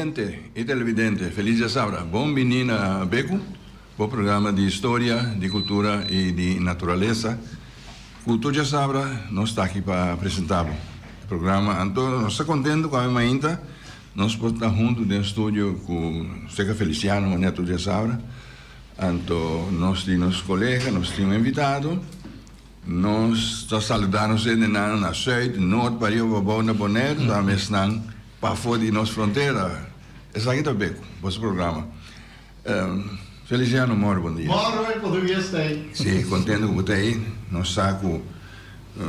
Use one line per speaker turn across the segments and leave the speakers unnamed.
Oyente y televidente, feliz diasabra. Bon bini na Beku, bo programa di historia, di cultura y di naturalesa. Cu tur diasabra nos ta aki pa presenta bo e programa. Anto nos ta contento cu awe mainta nos por ta hunto den studio cu Seca Feliciano manera tur diasabra. Anto nos tin nos colega, nos tin un invitado. Nos ta saluda nos hendenan na Zuid, Noord, Pariba, Pabou, na Boneiru, tambe esnan pafó di nos frontera. Esaki ta Beku, boso programa. Feliciano Moro, bon dia.
Moro, e por dia sta ei.
Si, contento cu bo ta ei. Nos sa cu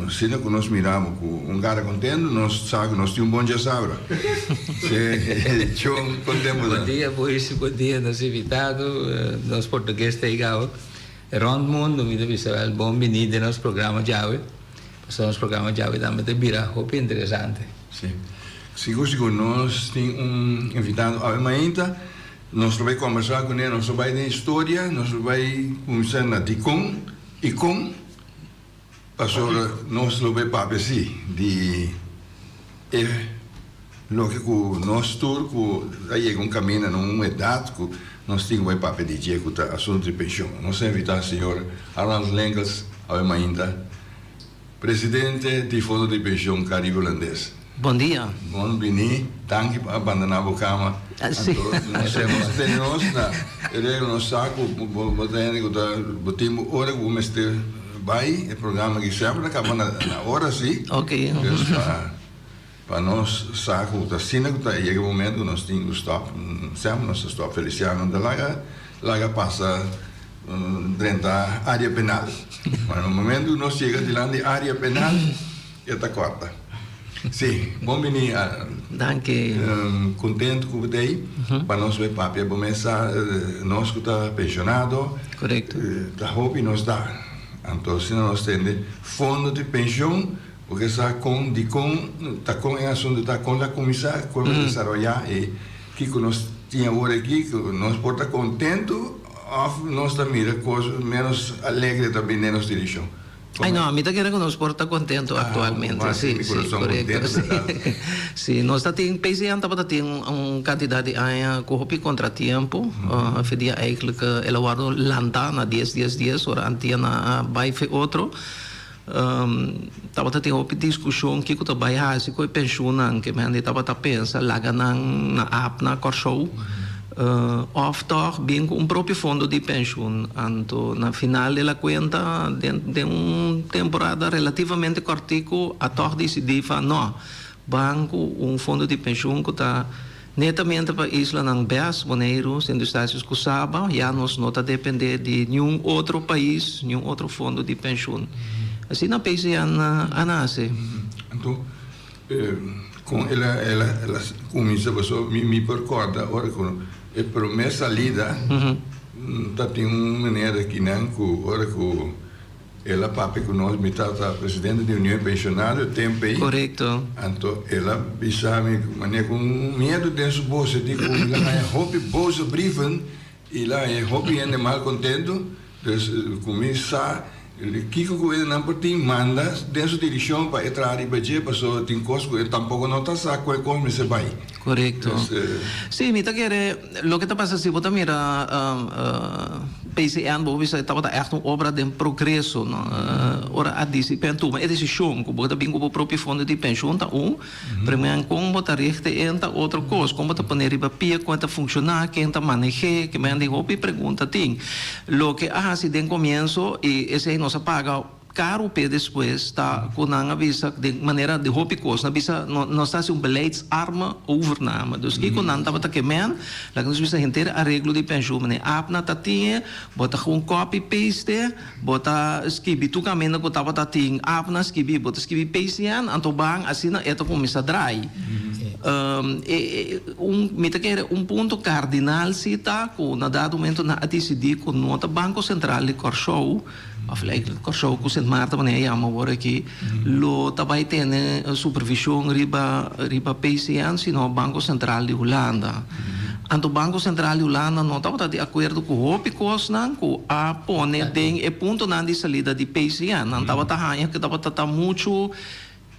asina cu nos mira bo cu un cara contento, nos sa cu nos tin un bon djasabra. Si, Chon, contento bo ta.
Bon dia, Boyce, bon dia nos invitado, nos portugues ta ei gao. Rond mundo mi ta bisa wel bon bini den nos programa djawe, pasobra nos programa djawe tambe ta bira hopi interesante.
Si. Sigur sigur nos tin un invitado awe mainta, nos lo bay combersa cune, nos lo bay den historia, nos lo bay cuminsa na dicon y con, Pasobra nos lo bay papia si di e loke ku nos tur ku a yega un kaminda na un edat ku nos tin ku bay papia di dje ku ta asuntu di penshon. Nos a invita señor Arnold Lengels awe mainta, presidente di Fondo di Penshon Karibe Hulandes.
Bon dia.
Bon bini, danki pa a bandona bo kama.
Si.
Anto nos a nos tene nos na e regla, nos sa ku bo ta hende ku ta bo tin bo ora ku bo mester bai, e programa aki semper ta kaba na ora si.
Ok.
Dus pa pa nos sa ku ta asina ku ta yega e momento ku nos tin ku stop, semper nos ta stop. Feliciano ta laga laga pasa drenta area penal, ma na momento ku nos yega dilanti area penal e ta korta. Sí, bon bini.
Danki.
Contento cu bo ta ey pa nos bay papia. Bo mes sa nos cu ta pensionado.
Correcto.
Ta hopi nos da. Anto asina nos tende fondo di pension bo ke sa con dicon ta con e asunto ta con la cuminsa con la desaroya y kico nos tin awor aki cu nos por ta contento of nos ta mira cos menos alegre ta bini den nos direccion.
Ay no, mi ta kere ku nos por ta kontentu aktualmente. Sí, sí, korekto. Sí, nos ta tin, PCN tabata tin un kantidat di aña ku hopi kontratiempo. Fe dia eigentlik el a wòrdu lantá na dies dies dies, ora Antia a bai fe otro. Tabata tin hopi diskushon kiko ta bai hasi ku e penshunnan ke mende tabata pensa laga nan na APNA Kòrsou. Of tòg bin ku un propio fondo di penshun. Anto na final de la kuenta den den un temporada relativamente kòrtiku a tòg disidí fa nò, ban ku un fondo di penshun ku ta netamente pa islanan bes, Boneiru, Sint Eustatius ku Saba, ya nos no ta dependé di niun otro pais, niun otro fondo di penshun. Asina PCN a nase.
Anto Con el a el a el a cuminsa pasobra mi mi por corda ora cu e prome salida ta tin un meneer akinan cu ora cu el a papia cu nos mi tata presidente di Union Pensionario e tempo ey.
Correcto.
Anto el a bisa mi manera cu un miedo den su bos e di cu el a haya hopi boze brieven y el a haya hopi hende mal contento. Dus ku mi sa kiko ku e nan por tin manda den su direkshon pa e traha riba dje pasobra tin kos ku e tampoko no ta sa ku e kos mester bai.
Korekto. Sí, mi ta kere loke ta pasa si bo ta mira PCN bo bisa e tabata ègt un obra den progreso no. Ora a disi pen tuma e desishon ku bo ta bin ku bo propio fondo di penshun ta un. Primer kon bo ta richt e ta otro kos, kon bo ta pone riba pia, kon e ta funshoná, ken ta maneh'é, ke men di hopi pregunta tin. Loke a hasi den komienso i esei nos a paga karu p'e despues ta ku nan a bisa den manera di hopi kos, nan a bisa nos ta hasi un beleidsarme overname. Dus kiko nan tabata ke men, laga nos bisa henter areglo di penshun, mane APNA ta tin e, bo ta gewoon copy paste. Bo ta skibi tur kaminda ku tabata tin app nan skibi, bo ta skibi PCN, anto ban asina e ta kuminsá drai. Un, mi ta kere un punto kardinal si ta ku na dado momento nan a disidí ku no ta Banko Sentral di Kòrsou, òf like Kòrsou ku Sint Maarten manera e yama awor aki, lo ta bai tene supervishon riba riba PCN sino Banko Sentral di Hulanda. Anto Banko Sentral di Hulanda no tabata di akuerdo ku hopi kosnan ku a pone den e puntonan di salida di PCN. Nan tabata haña ku tabata ta muchu,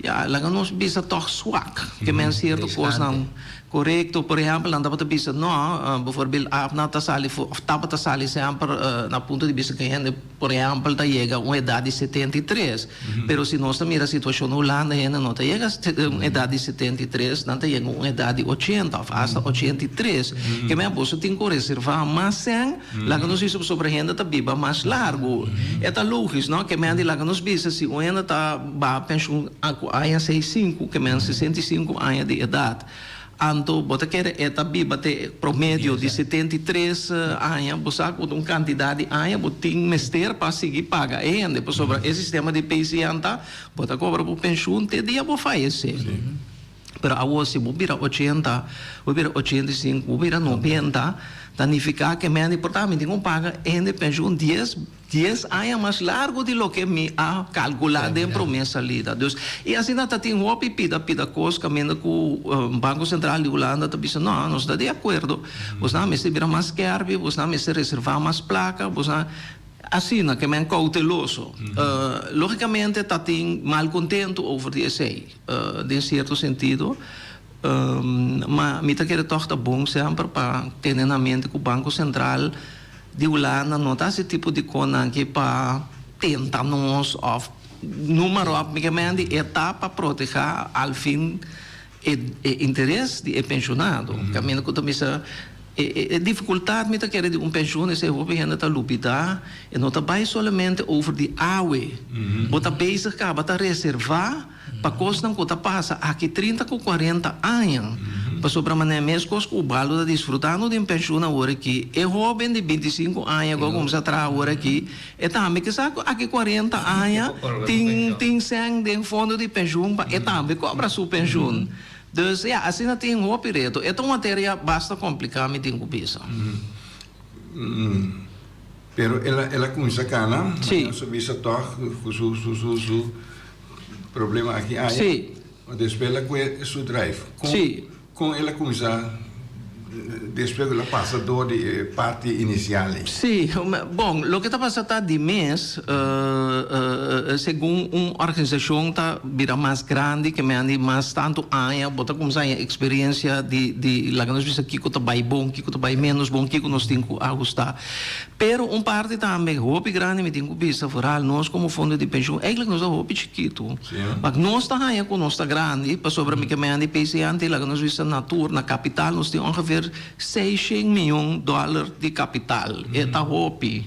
ya, laga nos bisa tòg swak ke men sierto kosnan. Korekto. Por ehèmpel, nan tabata bisa no, bijvoorbeeld ABNA ta sali for, òf tabata sali semper na punto di bista ku hende, por ehèmpel, ta yega un edat di 73. Pero si nos ta mira situashon na Hulanda, hende no ta yega un edat di 73, nan ta yega un edat di 80 òf asta 83. Ke men boso tin ku reservá mas sèn, laga nos bisa pasobra hende ta biba mas largu. E ta lógis, no? Ke men di laga nos bisa si un hende ta baha penshun ku aña 65, ke men 65 aña di edat. Anto bo ta kere e ta biba te promedio di 73 aña, bo sa ku un kantidat di aña bo tin mester pa sigui paga e hende, pasobra e sistema di PCN ta bo ta kobra bo penshun te dia bo fayesé. Pero awor si bo bira 80, bo bira 85, bo bira 90, ta nifiká ke mende por ta mi tin ku paga e hende penshun 10, 10 aña mas largu di loke mi a kalkulá den promé salida. Dus, i asina ta tin hopi pida pida kos kaminda ku Banko Sentral di Hulanda ta bisa, no, nos ta di akuerdo, bosnan mester bira mas skèrpi, bosnan mester reservá mas plaka, bosnan, asina, ke men kouteloso. Lógikamente ta tin malkontentu over di esei, den sierto sentido, ma mi ta kere tòg ta bon semper pa tene na mente ku Banko Sentral di Hulanda no ta hasi tipo di konan ki pa tenta nos of numa rop mi ke men di e ta pa proteha al fin e e interes di e penshonado. Kaminda ku ta bisa e e difikultat mi ta kere di un penshun esei hopi hende ta lubida e no ta bai solamente over di awe bo ta bezig kaba ta reserva Pa kosnan ku ta pasa aki 30 ku 40 aña. Pasobra manera meskos ku Ubaldo ta disfrutando di un penshun awor aki, e hóben di 25 aña ku a kuminsá traha awor aki, e tambe kisas ku aki 40 aña tin tin sèn den fondo di penshun pa e tambe kobra su penshun. Dus ya, asina tin hopi reto. E ta un materia basta kompliká mi tin ku bisa.
Pero el a el a kuminsá kana,
Sí.
nos a bisa tòg ku su su su su problema aki aya.
Sí.
Ma despues el a kue su drive. Kon
Sí.
kon el a kuminsá despues ku el a pasa dor di e parti inisial ei?
Sí, bon, loke ta pasa ta di mes segun un organisashon ta bira mas grandi ke men di mas tantu aña bo ta kuminsá haña eksperensia di di laga nos bisa kiko ta bai bon, kiko ta bai ménos bon, kiko nos tin ku ahustá. Pero un parti tambe hopi grandi mi tin ku bisa vooral nos komo fondo di penshun eigentlik nos ta hopi chikitu. Wak nos ta haña ku nos ta grandi pasobra mi ke mende PCN tin laga nos bisa na tur na kapital nos tin ongeveer 600 miyon dòler di kapital. E ta hopi.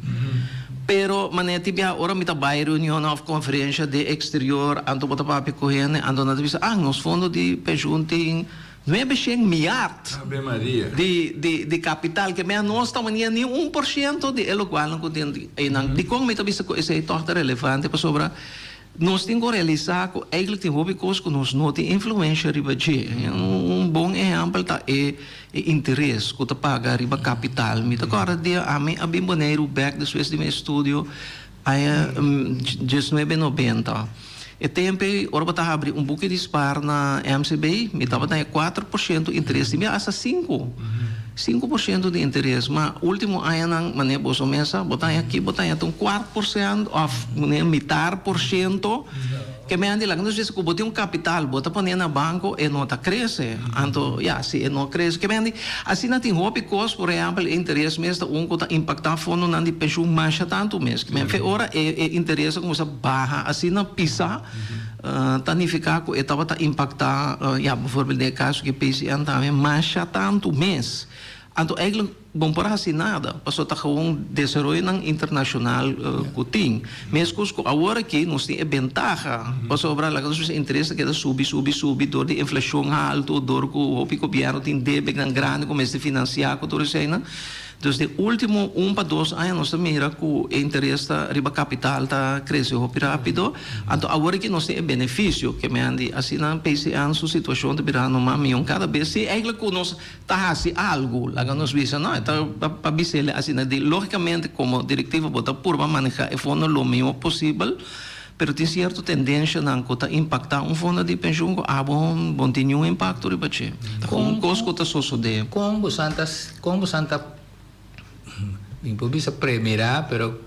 Pero manera tin bia ora mi ta bai reunion òf konferensha den eksterior anto bo ta papia ku hende anto nan ta bisa ah nos fondo di penshun tin 900 miard
Ave Maria.
di di di kapital ke mea nos ta mania ni 1% di e lokualnan ku tin einan. Dikon mi ta bisa ku esei tòg ta relevante? Pasobra nos tin ku realisá ku eigentlik tin hopi kos ku nos no tin influensha riba dje. Un bon ehèmpel ta e e interes ku ta paga riba kapital. Mi ta kòrda dia ami a bin Boneiru bèk despues di mi estudio Aña 1990. E tempu ei, ora bo ta habri un buki di spar na MCB, mi tabata haña 4% interes, tin bia asta sinku, 5% di interes. Ma último añanan, manera boso mes sa, bo ta haña aki, bo ta haña ta un kuart por sènt òf mitar por shento. Ke men di laga nos bisa ku bo tin un kapital, bo ta pone na banko, e no ta krese. Anto, ya, si e no krese, ke men di, asina tin hopi kos, por ehèmpel, e interes mes ta un ku ta impaktá fondonan di penshun masha tantu mes. Ke men fe ora e e interes a kuminsá baha asina pisá, ta nifiká ku e tabata impaktá, ya, bivoorbeeld den e kaso ku PCN tambe, masha tantu mes. Anto eigenlijk bon por hasi nada, pasobra ta gewoon desaroyonan internashonal ku tin. Meskos ku awor aki nos tin e bentaha, pasobra laga nos bisa interes ta keda subi, subi, subi dor di inflashon haltu, dor ku hopi gobièrnu tin debenan grandi ku mester finansiá ku tur eseinan. Dus den último un pa dos aña nos ta mira ku e interes ta riba kapital ta krese hopi rápido. Anto awor aki nos tin e benefisio ke men di asina PCN su situashon ta birando mas mihó kada bes. Si eigenlijk ku nos ta hasi algu, laga nos bisa, no, e ta pa bis'el asina di, lógicamente komo direktiva bo ta purba maneha e fondo lo mihó posibel, pero tin sierto tendenshanan ku ta impaktá un fondo di penshun ku abo bo no tin niun impakto riba dje. Ta un kos ku ta sosodé.
Kon bosan ta, kon bosan ta, mi por bisa premirá, pero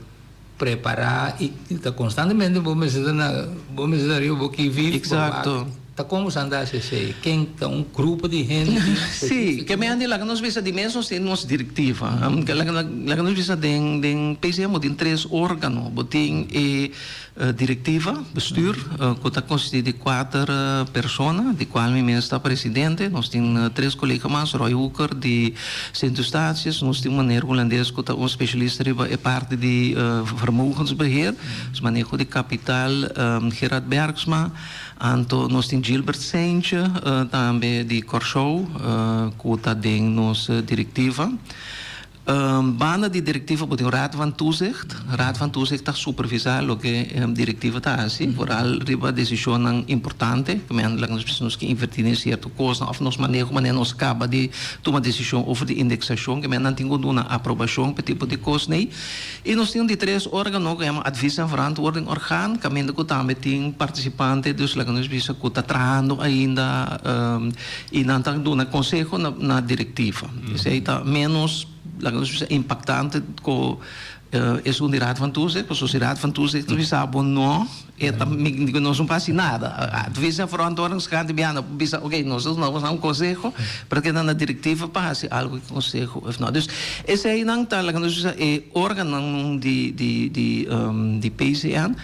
prepará i ta konstantemente bo mester ta na, bo mester ta riba bo kiviv, bo wak.
Eksakto.
Ta kon boso anda hasi esei? Ken ta un grupo di hende
Sí, ke men di laga nos bisa di mes nos tin nos direktiva. Laga laga nos bisa den den PCM bo tin tres órgano. Bo tin e direktiva, bestuur, ku ta konsistí di kuater persona, di kual mi mes ta presidente. Nos tin tres kolega mas, Roy Hooker di Sint Eustatius, nos tin un meneer hulandes ku ta un spesialista riba e parti di vermogensbeheer, maneho di kapital, Gerard Bergsma. Anto nos tin Gilbert Seintje tambe di Kòrsou ku ta den nos direktiva. Banda di direktiva bo tin Raad van Toezicht. Raad van Toezicht ta supervisá loke direktiva ta hasi, vooral riba desishonnan importante. Laga nos bisa nos ke invertí den sierto kosnan òf nos maneho manera nos kaba di tuma desishon over di indeksashon, ke men nan tin ku duna aprobashon pa e tipo di kosnan ei. I nos tin un di tres órgano ku yama Advies en Verantwoording Orgaan, kaminda ku tambe tin partisipante, dus laga nos bisa ku ta trahando ainda i nan ta duna konseho na direktiva. Esei ta ménos, laga nos bisa, impaktante ku esun di Raad van Toezicht, pasobra si Raad van Toezicht ta bisa bo no, E ta mi di nos no por hasi nada. Advies en verantwoordingsorgaan di biaha no por bisa oke nos ta duna boso un konseho pero keda na direktiva pa hasi algu ku e konseho of no. Dus eseinan ta laga nos bisa e organonan di di di di PCN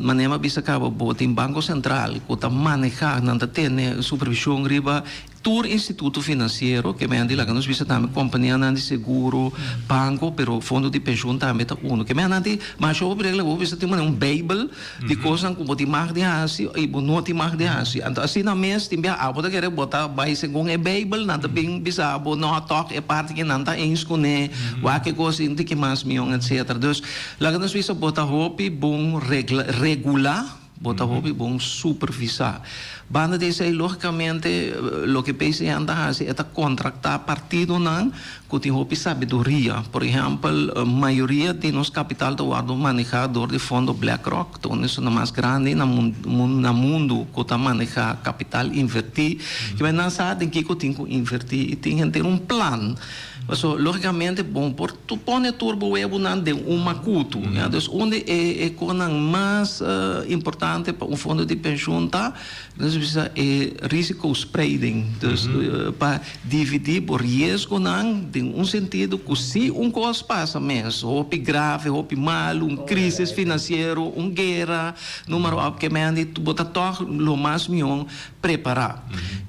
manera mi a bisa kaba bo tin Banko Sentral ku ta maneha nan ta tene supervishon riba Tur instituto finansiero ke men di laga nos bisa tambe kompanianan di seguro, banko, pero fondo di penshun tambe ta uno. Ke men nan tin masha hopi regla bo bisa tin manera un beibel di kosnan ku bo tin mag di hasi i bo no tin mag di hasi. Anto asina mes tin bia abo ta kere bo ta bai segun e beibel nan ta bin bisa bo no tòg e parti ke nan ta eens kuné, wak e kos tin ki mas mion etcetera. Dus laga nos bisa bo ta hopi bon regla regulá. Bo ta hopi bon supervisá. Banda di esei, lógikamente, loke PCN ta hasi e ta kontraktá partidonan ku tin hopi sabiduria. Por ehèmpel, mayoria di nos kapital ta wòrdu manehá dor di fondo BlackRock, ta un esun mas grandi na na mundu ku ta manehá kapital invertí. Kiba nan sa den kiko tin ku invertí i tin henter un plan. Paso, lógikamente, bo por pone tur bo webunan den un makutu. Ya, dus un di e e konan mas importante pa un fondo di penshun ta, nos bisa e risicospreiding. Dus pa dividí bo riesgonan den un sentido ku si un kos pasa mes, hopi grave, hopi malu, un krisis finansiero, un guera, numero op, ke mende bo ta tòg lo mas mihó prepará.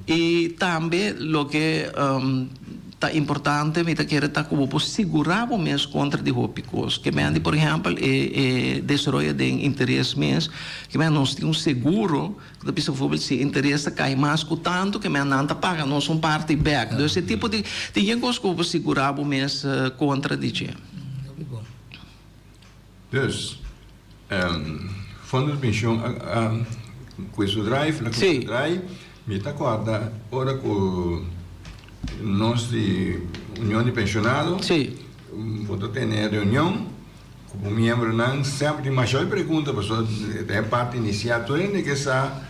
I tambe loke. Ta importante, mi ta kere ta ku bo por sigurá bo mes kontra di hopi kos. Ke mende, por ehèmpel, e e desaroyo den interes mes, ke mende nos tin un seguro ku ta bisa bijvoorbeeld si e interes ta kai mas ku tantu, ke mende nan ta paga nos un parti bèk. Dus e tipo di, tin yen kos ku bo por sigurá bo mes kontra di dje.
Dus, Fondo di Pensioen a kue su draai, la kue su draai. Mi ta kòrda ora ku nos di Union di Pensionado bo ta tene reunion ku bo miembronan, semper tin masha pregunta pasobra ta e parti inisial tur hende ke sa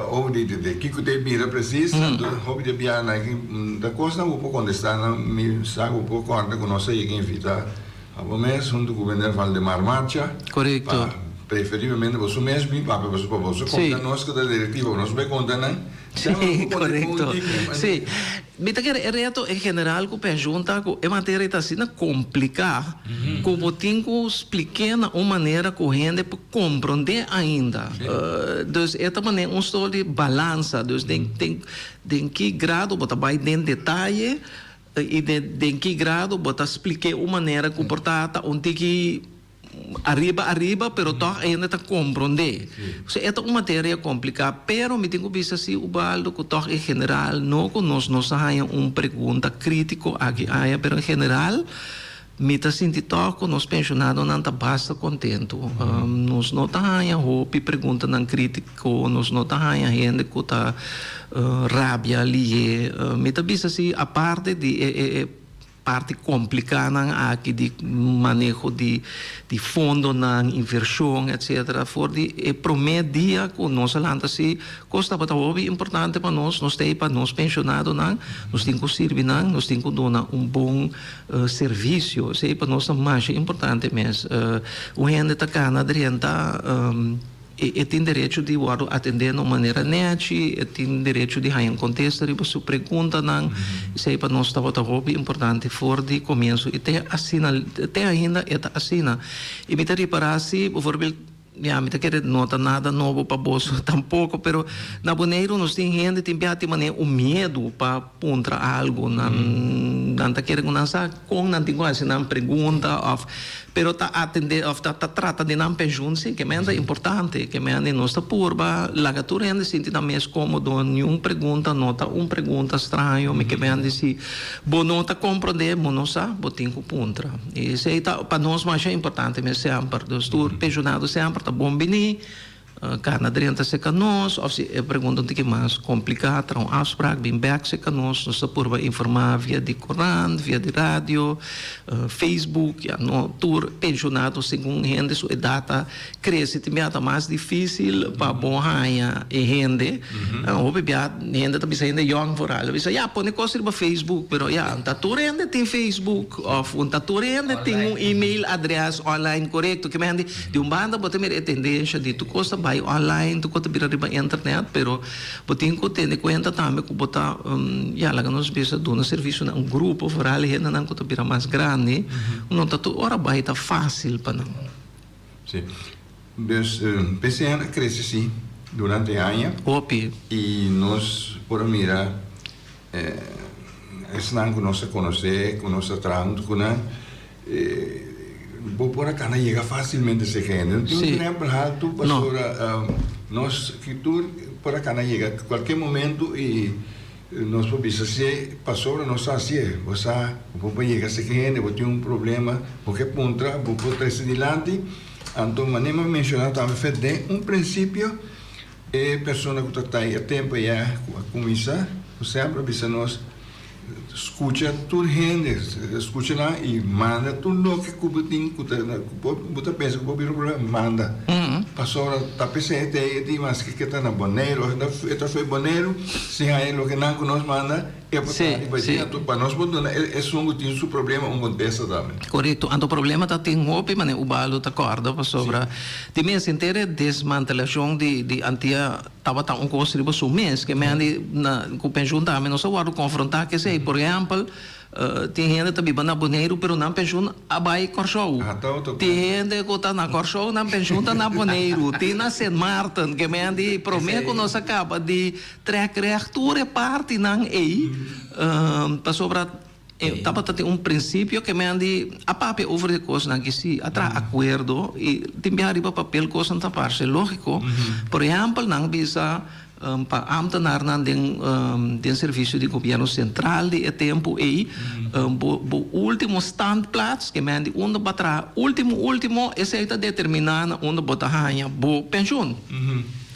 over di kiko ta e bira presis. Anto hopi di e biaha nan ta kosnan ku bo por kontestá nan, mi sa ku bo por kòrda ku nos a yega invitá. Abo mes huntu ku meneer Valdemar Marcha.
Korekto.
Pa preferiblemente boso mes bin papia pasobra pa boso konta nos ku ta direktiva, nos bai konta nan.
Sí, korekto. Sí. Mi ta kere e reto en general ku penshun ta ku e materia ta asina kompliká ku bo tin ku splik'é na un manera ku hende por komprondé ainda. Dus e ta manera un sort di balansa. Dus den den den ki grado bo ta bai den detaye. I den ki grado bo ta splik'é un manera ku por ta ta un tiki ariba ariba pero tòg hende ta komprondé. Osea e ta un materia kompliká pero mi tin ku bisa si Ubaldo ku tòg en general no ku nos nos a haña un pregunta krítiko aki aya pero en general mi ta sinti tòg ku nos penshonadonan ta basta kontentu. Nos no ta haña hopi preguntanan krítiko, nos no ta haña hende ku ta rabia lihé. Mi ta bisa si aparte di e e parti komplikánan aki di maneho di di fondonan, invershon etcetera, for di e promé dia ku nos a lanta si Kos tabata hopi importante pa nos, nos ta ei pa nos penshonadonan, nos tin ku sirbi nan, nos tin ku duna un bon servisio, esei pa nos ta masha importante mes. Un hende ta kana drenta. E tin derecho di wòrdu atendé na un manera nèchi, e tin derecho di haña un kontesta riba su preguntanan. Esei pa nos tabata hopi importante for di komienso i te asina, te ainda e ta asina. I mi ta ripará si, bivoorbeeld, ya mi ta kere no ta nada nobo pa boso tampoko, pero na Boneiru nos tin hende tin biaha tin manera un miedu pa puntra algu. Nan nan ta kere ku nan sa kon nan tin ku hasi nan pregunta òf Pero ta atende of ta ta trata di nan penshun si, ke men ta importante, ke men di nos ta purba laga tur hende sinti nan mes komodo, niun pregunta no ta un pregunta straño, mi ke men di si bo no ta komprende, bo no sa, bo tin ku puntra. I esei ta pa nos masha importante mes semper, dus tur penshunado semper ta bon bini. Karna drenta serka nos òf si e pregunta un tiki mas kompliká traha un afsprak bin bèk serka nos. Nos ta purba informá via di korant, via di radio, Facebook, ya no tur penshonado segun hende su edat ta krese tin bia ta mas difísil pa bo haña e hende. Hopi bia hende ta bisa hende yòn foral ta bisa ya pone kos riba Facebook pero ya ta tur hende tin Facebook òf ta tur hende tin un email adrès online korekto. Ke men Di un banda bo ta mira e tendencia di tur cos ta bay online, tur cos ta bira riba internet, pero bo tin cu tene cuenta tambe cu bo ta, ya, laga nos bisa duna servicio na un grupo, vooral e hendenan cu ta bira mas grandi, no ta tur ora bay ta facil pa nan.
Si. Dus PCN a crece si durante e aña.
Hopi.
Y nos por a mira esnan cu nos a conoce, cu nos a traha hunto cu nan. Bo por a kana yega fásilmente serka hende. No tin un drèmpel haltu pasobra nos tur por a kana yega kualke momentu i nos por bisa si pasobra nos sa hasié. Bo sa bo por yega serka hende, bo tin un problema, bo ke puntra, bo por trese dilanti. Anto manera mi a menshoná tambe fet den un prinsipio e persona ku ta tai e tempu ayá ku a kuminsá ku semper a bisa nos. Skucha tur hende, skucha nan i manda tur loke ku bo tin ku ta bo ta pensa ku por bira un problema, manda. Pasobra ta p'esei te e di maske ke ta na Boneiru, e ta fo'i Boneiru, si haña loke nan ku nos manda, e por ta riba dje. Anto pa nos por duna esun ku tin su problema un kontesta tambe.
Korekto. Anto problema ta tin hopi manera Ubaldo ta kòrda pasobra di mes henter e desmantelashon di Antia. Tabata un kos riba su mes ke men di na ku penshun tambe nos a wòrdu konfrontá ku esei. Por ehèmpel, tin hende ta biba na Boneiru pero nan penshun a bai Kòrsou. Tin hende ku ta na Kòrsou nan penshun ta na Boneiru. Tin na Sint Maarten. Ke men di promé ku nos a kaba di trèk règt tur e partinan ei pasobra E tabata tin un prinsipio ke men di a papia over di kosnan ki si a traha akuerdo i tin biaha riba papel kosnan ta parse lógiko. Por ehèmpel nan bisa pa ámtenarnan den den servisio di gobièrnu sentral di e tempu ei bo bo último standplaats ke men di unda bo a traha último último esei ta determiná na unda bo ta haña bo penshun.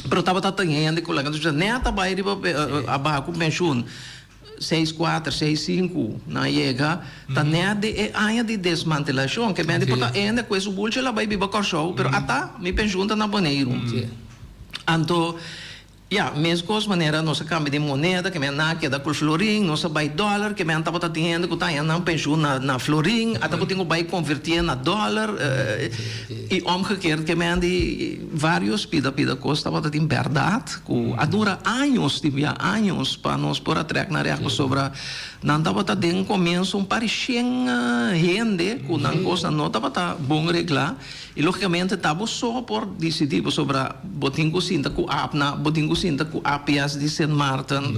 Pero tabata tin hende ku laga nos bisa nèt a bai riba a baha ku penshun. Seis kuater, seis sinku, nan a yega, ta nèt di e aña di desmantelashon. Ke mende por ta ende ku e su bultje la bai biba Kòrsou, pero ata mi penshun ta na Boneiru. Anto, ya, meskos manera nos a kambia di moneda, ke men nan a keda ku florin, nos a bai dòler, ke men tabata tin hende ku ta haña nan penshun na na florin, ata ku tin ku bai konvertié na dòler, i omgekeerd ke men di vários pida pida kos tabata tin bèrdat. Ku a dura años, tin bia años pa nos por a trèk nan règt pasobra nan tabata den komienso un par di shen hende ku nan kosnan no tabata bon reglá i lógikamente ta bo so por disidí pasobra bo tin ku sinta ku APNA, bo tin ku sinta ku APS di Sint Maarten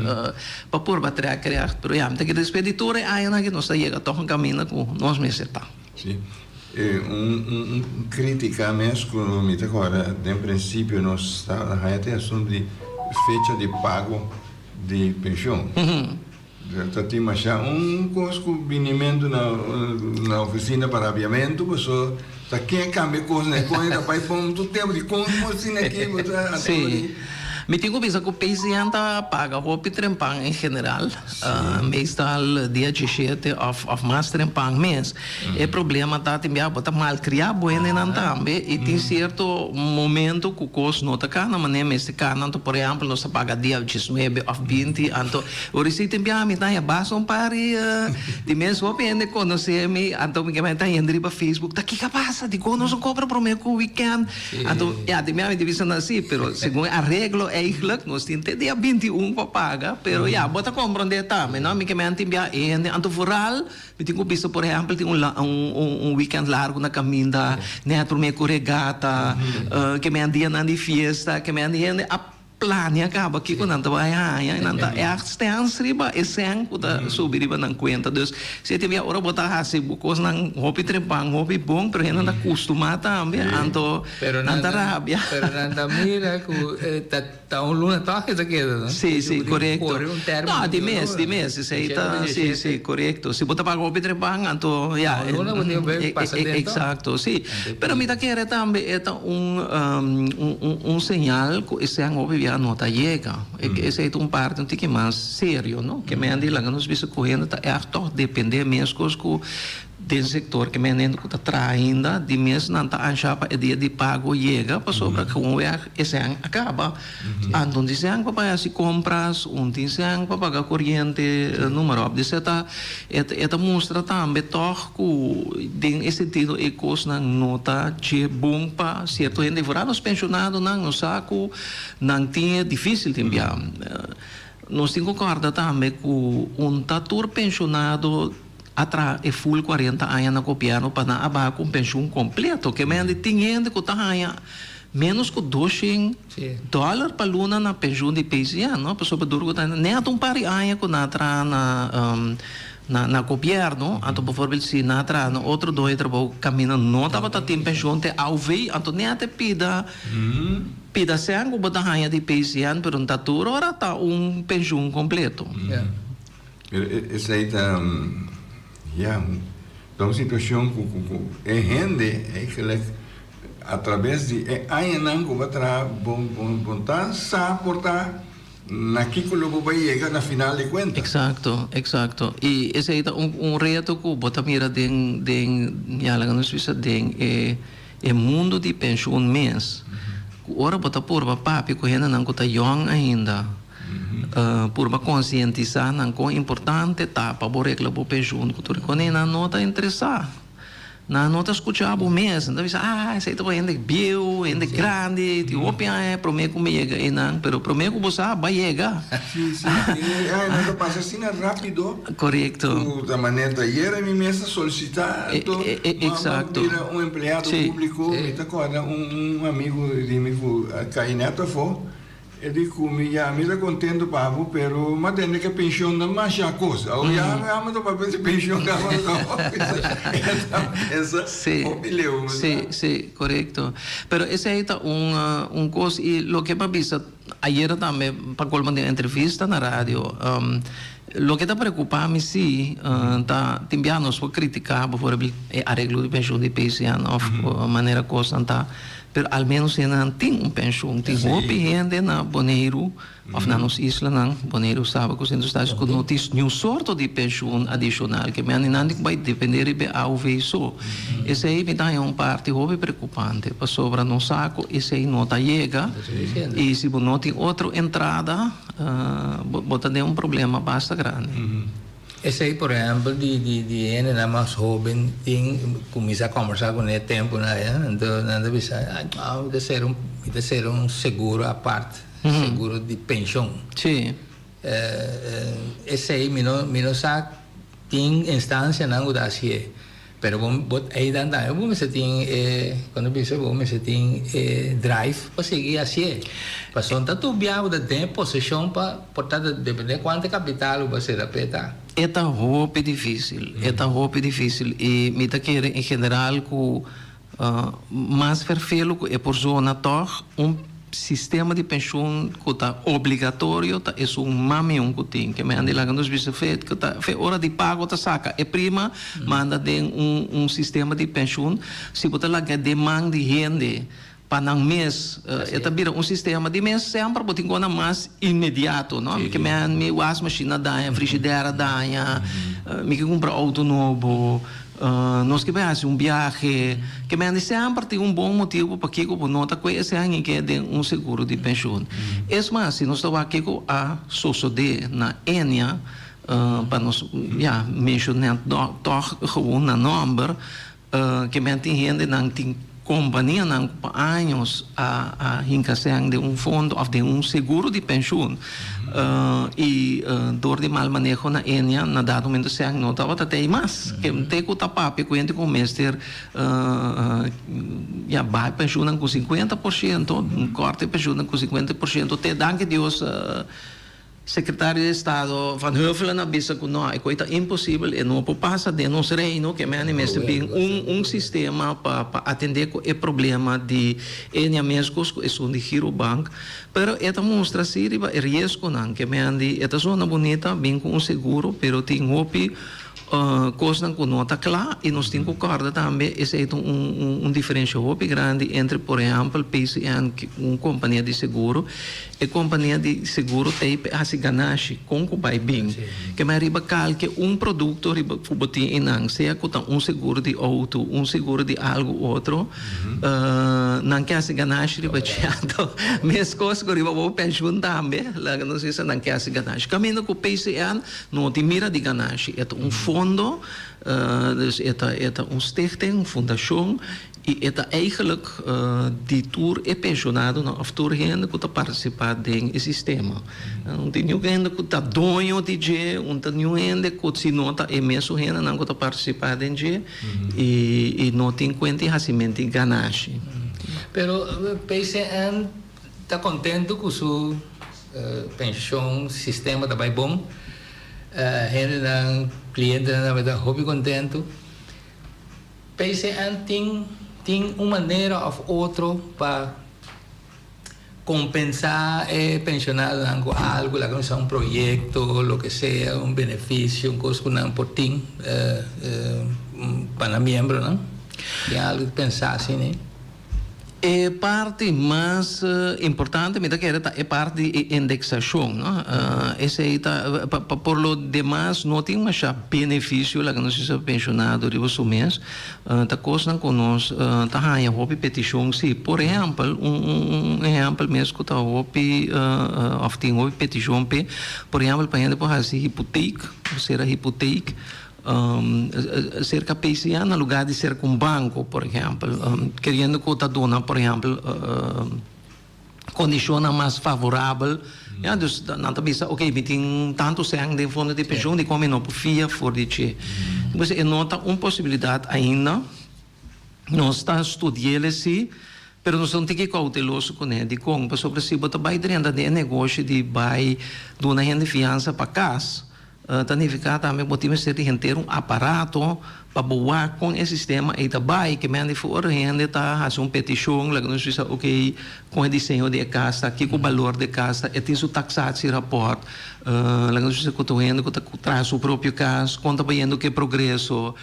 pa por ba trèk règt. Pero ya, mi ta kere despues di tur e añanan aki nos ta yega tòg un kaminda ku nos mester ta.
Sí. Un crítica mes cu mi ta corda den principio nos ta haya ta e asunto di fecha di pago di pensioen. Ta tin masha un cos cu binimento na oficina pa rabiamento paso ta ken cambia cosnan e con e ta bay pon tur tempo di con asina aki bo ta
Sí. Mi tin ku bisa ku PCN ta paga hopi trempan en general, meestal dia diesshete òf òf mas trempan mes. E problema ta tin bia bo ta malkriá bo hendenan tambe i tin sierto momento ku kos no ta kana manera mester kana. Anto por ehèmpel nos ta paga dia diesnuebe òf binti anto ora esei tin bia mi ta haña basta un par di mes hopi hende konosé mi anto mi ta hende riba Facebook ta kiko a pasa dikon nos no kobra promé ku wikènt. Anto, ya, di mi a mi bisa nan si, pero segun e areglo eigenlijk nos tin te dia 21 pa paga, pero ya, bo ta komprondé tambe, no? Mi ke men tin bia hende, anto vooral mi tin ku bisa por ehèmpel tin un un un weekend largu na kaminda, nèt promé ku regata, ke men dianan di fiesta, ke men di hende a Plania kaba kiko nan ta bai haña i nan ta ègt stèns riba e sèn ku ta subi riba nan kuenta. Dus si e tin bia ora bo ta hasi bo kosnan hopi trempan, hopi bon, pero hende ta kustumá tambe, anto nan ta rabia.
Pero nan ta mira ku ta un luna tòg e ta keda, no?
Sí, sí, korekto. No, di mes, di mes, esei ta, sí, sí, korekto. Si bo ta paga hopi trempan, anto ya.
Un luna bo tin ku pasa den tòg.
Eksakto, sí. Pero mi ta kere tambe e ta un un señal ku esei hopi bia no ta yega. Esei ta un parti un tiki mas serio, no? Ke men di laga nos bisa ku hende ta ègt tòg dependé meskos ku den sektor ke men hende ku ta traha ainda di mes nan ta anshá pa e dia di pago yega pasobra gewoonweg esei a kaba. Anto un tin sèn pa bai hasi kompras, un tin sèn pa paga koriente, noem maar op. Dus e ta e ta mustra tambe tòg ku den e sentido e kosnan no ta dje bon pa sierto hende. Vooral nos penshonadonan nos sa ku nan tin e difísil tin bia. Nos tin ku kòrda tambe ku un ta tur penshonado a traha e ful kuarenta aña na gobièrnu pa nan a baha ku un penshun kompleto. Ke mende tin hende ku ta haña ménos ku doshen dòler pa luna na penshun di PCN, no? Pasobra dor ku ta nèt un par di aña ku nan a traha na na gobièrnu, anto bivoorbeeld si nan a traha na otro doño di trabou kaminda no tabata tin penshun te AOV, anto nèt e pida pida sèn ku bo ta haña di PCN, pero no ta tur ora ta un penshun kompleto.
Pero esei ta, ya, ta un situacion cu cu e hende eigenlijk a traves di e añanan cu bo a traha bo bo ta sa por ta na kico lo bo bay yega na final di cuenta.
Exacto, exacto. Y esei ta un un reto cu bo ta mira den den, ya laga nos bisa den e e mundo di pensioen mes, cu ora bo ta purba papia cu hendenan cu ta yong ainda, Purba konsientisá nan kon importante ta pa bo regla bo penshun ku tur kone nan no ta interesá. Nan no ta skuchá bo mes. Nan ta bisa, ah, esei ta pa hende bieu, hende grandi, tin hopi aña promé ku mi yega einan. Pero promé ku bo sa, bo a yega.
Sí, sí. E añanan ta pasa asina rápido.
Korekto.
Ku ta manera ta yera mi mes ta solisitá anto mi a bira un empleado públiko. Mi ta kòrda un amigu di mi ku a kai nèt afó. E di cu mi, Ya, mi ta contento pa bo, pero m'a tende cu e pension ta masha cos. Awor ya mi ama ta papia di pension caba no. E ta pensa hopi leu.
Sí, sí, corecto. Pero esey ta un un cos y loke m'a bisa ayera tambe pa colmo den entrevista na radio, loke ta preocupa mi sí ta tin bia nos por critica bijvoorbeeld e areglo di pension di PCN of manera cosnan ta. Pero al menos hendenan tin un penshun. Tin hopi hende na Boneiru òf na nos islanan, Boneiru, Saba ku Sint Eustatius, ku no tin niun sorto di penshun adishonal. Ke mende nan tin ku bai dependé riba e AOV so. Esei mi ta haña un parti hopi preokupante pasobra nos sa ku esei no ta yega i si bo no tin otro entrada bo ta den un problema basta grandi.
Esei por ehempel di di di hendenan mas hoben tin kuminsá kombersá kuné tempunan aya anto nan ta bisa ay no mi ta ser un mi ta ser un seguro apart seguro di penshon.
Sí.
Esei mi no mi no sa tin instansianan ku ta hasié Pero bo bo eidan tambe bo mester tin e cuando bisa bo mester tin e drive pa sigui hacié. Pasobra ta tur bia bo ta den e posicion pa por ta depende cuanto capital bo a cera p'e ta.
E ta hopi dificil, e ta hopi dificil y mi ta kere en general cu mas vervelo cu e por zona tog un Sistema di penshun ku ta obligatorio ta esun mamiun ku tin. Ke men di laga nos bisa fe ku ta fe ora di pago ta saka e prima manda den un un sistema di penshun. Si bo ta laga den man di hende. Pa nan mes e ta bira un sistema di mes semper bo tin kona mas inmediato no. Mi ke men mi wasmachine a daña, frigidaire a daña, mi ke kumpra outo nobo, nos ke bai hasi un biahe. Ke men di semper tin un bon motibu pakiko bo no ta kue esei haña ke den un seguro di penshun. Es mas si nos ta wak kiko a sosode na Ennia pa nos ya menshoná tòg gewoon na nòmber. Ke men tin hendenan tin kompanianan ku pa años a a hinka sèn den un fondo òf den un seguro di penshun i dor di mal maneho na Ennia na dado momento sèn no tabata tei mas. Ke te ku ta papia ku hende ku mester ya baha e penshunnan ku 50%, kòrta e penshunnan ku 50% te danki Dios. Secretario di Estado Van Huffelen a bisa cu no, e coi ta imposibel, e no por pasa den nos reino, ke mende mester bin un un sistema pa pa atende cu e problema di Ennia mescos cu esun di Girobank. Pero e ta mustra si riba e riesgonan, ke mende e ta zona bunita bin cu un seguro, pero tin hopi Kosnan ku no ta kla i nos tin ku kòrda tambe esei ta un un diferensha hopi grandi entre por ehèmpel PCN un kompania di seguro e kompania di seguro ta ei pa hasi ganashi kon ku bai bin ke men riba kalke un produkto riba ku bo tin einan sea ku ta un seguro di outo un seguro di algu otro nan ke hasi ganashi riba dje anto meskos ku riba bo penshun tambe laga nos bisa nan ke hasi ganashi kaminda ku PCN No tin mira di ganashi, e ta un fondo, dus e ta e ta un stichting, un fundashon, i e ta eigenlijk di tur e penshonadonan òf tur hende ku ta partisipá den e sistema. No tin niun hende ku ta doño di dje, un ta niun hende ku si no ta e mesun hendenan ku ta partisipá den dje i i no tin kuenta di hasimentu di ganashi.
Pero PCN ta kontentu ku su Penshon sistema ta bai bon. Hendenan, klientenan tambe ta hopi kontentu. PCN tin tin un manera òf otro pa kompensá e penshonadonan ku algu, laga nos bisa un proyekto, loke sea, un benefisio, un kos ku nan por tin pa nan miembronan. Tin algu pensá asina?
E parti mas importante mi ta kere ta e parti di e indeksashon, no. Esei ta, pa por lo demas no tin masha benefisio laga nos bisa penshonado riba su mes. Ta kosnan ku nos ta haña hopi petishon si. Por ehèmpel, un un ehèmpel mes ku ta hopi òf tin hopi petishon p'e, por ehèmpel pa hende por hasi hipotek, sera hipotek. Serka PCA na lugar di serka un banko, por ehèmpel, keriendo ku ta duna, por ehèmpel, kondishonnan mas favorabel. Ya, dus nan ta bisa, oke, mi tin tantu sèn den fondo di penshun, dikon mi no por fia for di dje? Pues e no ta un posibilidat ainda. Nos ta studi'el si, pero nos ta un tiki kouteloso kuné. Dikon? Pasobra si bo ta bai drenta den e negoshi di bai duna hende fiansa pa kas, Ta nifiká tambe bo tin mester di henter un aparato pa bo wak kon e sistema ei ta bai. Ke men di for hende ta hasi un petishon, laga nos bisa oke kon e diseño di e kas ta, kiko balor di e kas ta, e tin su taksatierapport, laga nos bisa ku ta un hende ku ta traha su propio kas, kon ta bayendo ku e progreso,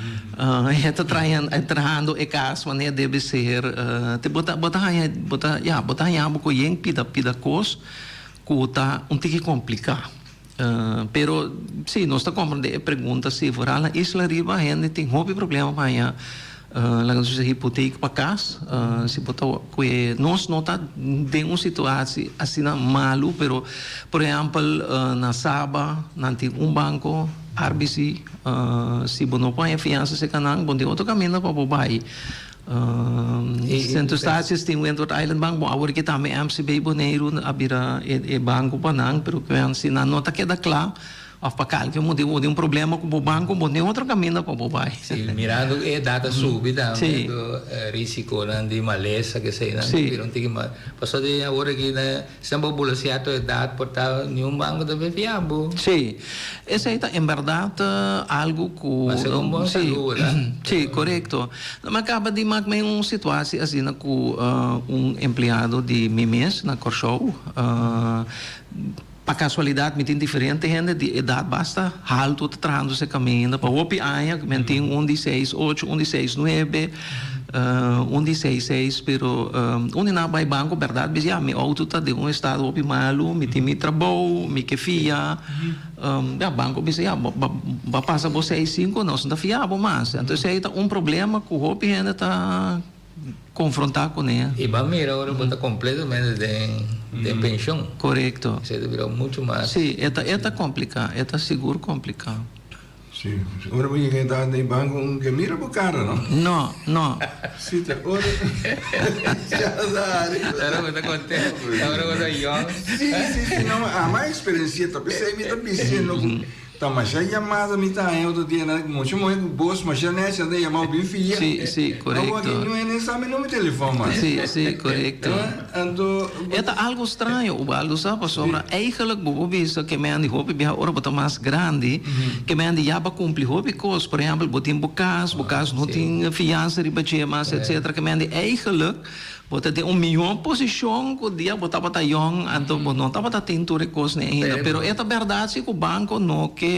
e ta trahando e kas manera debe ser. Te bo ta bo ta haña bo ta ya bo ta haña bo ku yen pida pida kos ku ta un tiki kompliká. Pero si, nos ta comprende e pregunta si. Vooral na Isla Riba hende tin hopi problema pa haña laga nos bisa hipoteek pa kas. Si bo ta ku e nos no ta den un situatie asina malu pero por ehempel na Saba nan tin un banko RBC si bo no por haña fiansa serka nan bo tin otro kaminda pa bo bai. Sint Eustatius tin Windward Island Bank, bon awor ki tambe MCB Boneiru a bira e banko pa nan, pero si nan no ta keda kla òf pa kalke motibu bo tin un problema ku bo banko bo tin otro kaminda pa bo bai.
Si, mirando ku e edat a subi tambe risikonan di malesa keseinan ta bira un tiki mas, pasobra di awor aki na. Sin bo bula cierto edad por ta niun banco ta bay fia bo.
Sí, esey ta en berdad algo cu.
Ma segun bo salud, verdad?
Sí, corecto. Mi a caba di mak mi un situatie asina cu un empleado di mi mes na Corsou. Pa casualidad mi tin diferente hende di edad basta halto ta trahando esey caminda pa hopi aña. Mi tin un di seis ocho, un di seis nuebe. Un di seis seis pero un di nan a bai banco berdad bisa ya mi auto ta den un estado hopi malu mi tin mi trabou mi ke fia ya banco bisa ya bo a pasa bo seis sinku nos no ta fia bo mas entonces esei ta un problema ku hopi hende ta konfronta kuné.
I bo a mira ora bo ta completamente den den penshon.
Korekto.
Esei ta bira muchu mas.
Si e ta e ta kompliká e ta sigur kompliká.
Si, ora bo yega e ta den banco un ke mira bo cara no.
No, no.
Si ta ora ya sa ari.
Ora bo ta contento, ora bo ta young.
Si, si, si, no, ama experiencia ta pesey mi ta bisiendo cu ta masha yamada mi ta haña otro dia na mucha muhe cu bos masha necia ta yama bo bin fia.
Si, si, corecto.
Awor aki no hende sa mi numero telefon mas.
Si, si, corecto.
Anto.
E ta algo straño, Ubaldo sa, pasobra eigenlijk bo por bisa ke men di hopi biaha ora bo ta mas grandi, ke men di ya bo a kumpli hopi kos. Por ehèmpel, bo tin bo kas, bo kas no tin fiansa riba dje mas, etsetera. Ke men di eigenlijk bo ta den un mihó posishon ku dia bo tabata yòn, anto bo no tabata tin tur e kosnan ainda. Pero e ta bèrdat si ku banko no ke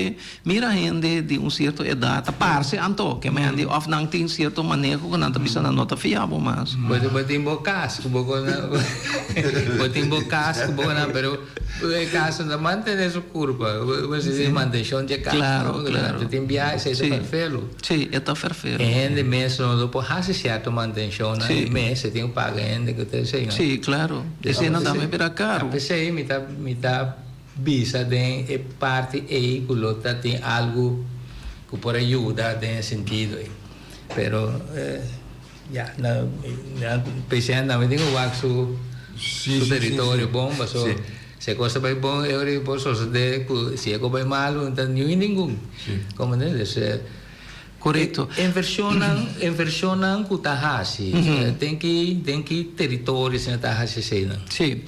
Mira hende di un cierto edad ta parce anto ke men di of nan tin cierto maneho ku nan ta bisa nan no ta fia bo mas.
Bo bo tin bo cas ku bo kona bo tin bo cas ku bo kona pero e cas no ta mantene su curpa bo si tin mantencion dje cas
Claro claro.
Bo tin biaha esey ta ferfelu.
Si e ta ferfelu.
E hende mes no por haci cierto mantencion nan e mes e tin ku paga hende ku ta esey no.
Si claro esey nan tambe bira caro.
Pesey mi ta mi ta. Bisa den e parti ei ku lo ta tin algu ku por a yuda den e sentido ei. Pero ya, na PCN tambe tin ku wak su su teritorio bon paso si e kos ta bai bon e ora ei por sosode ku si e kos bai malu no ta niun ningun. Komprende? Dus
Korekto.
Invershonnan, invershonnan ku ta hasi, den ki, den ki teritorio esei ta hasi eseinan?
Sí.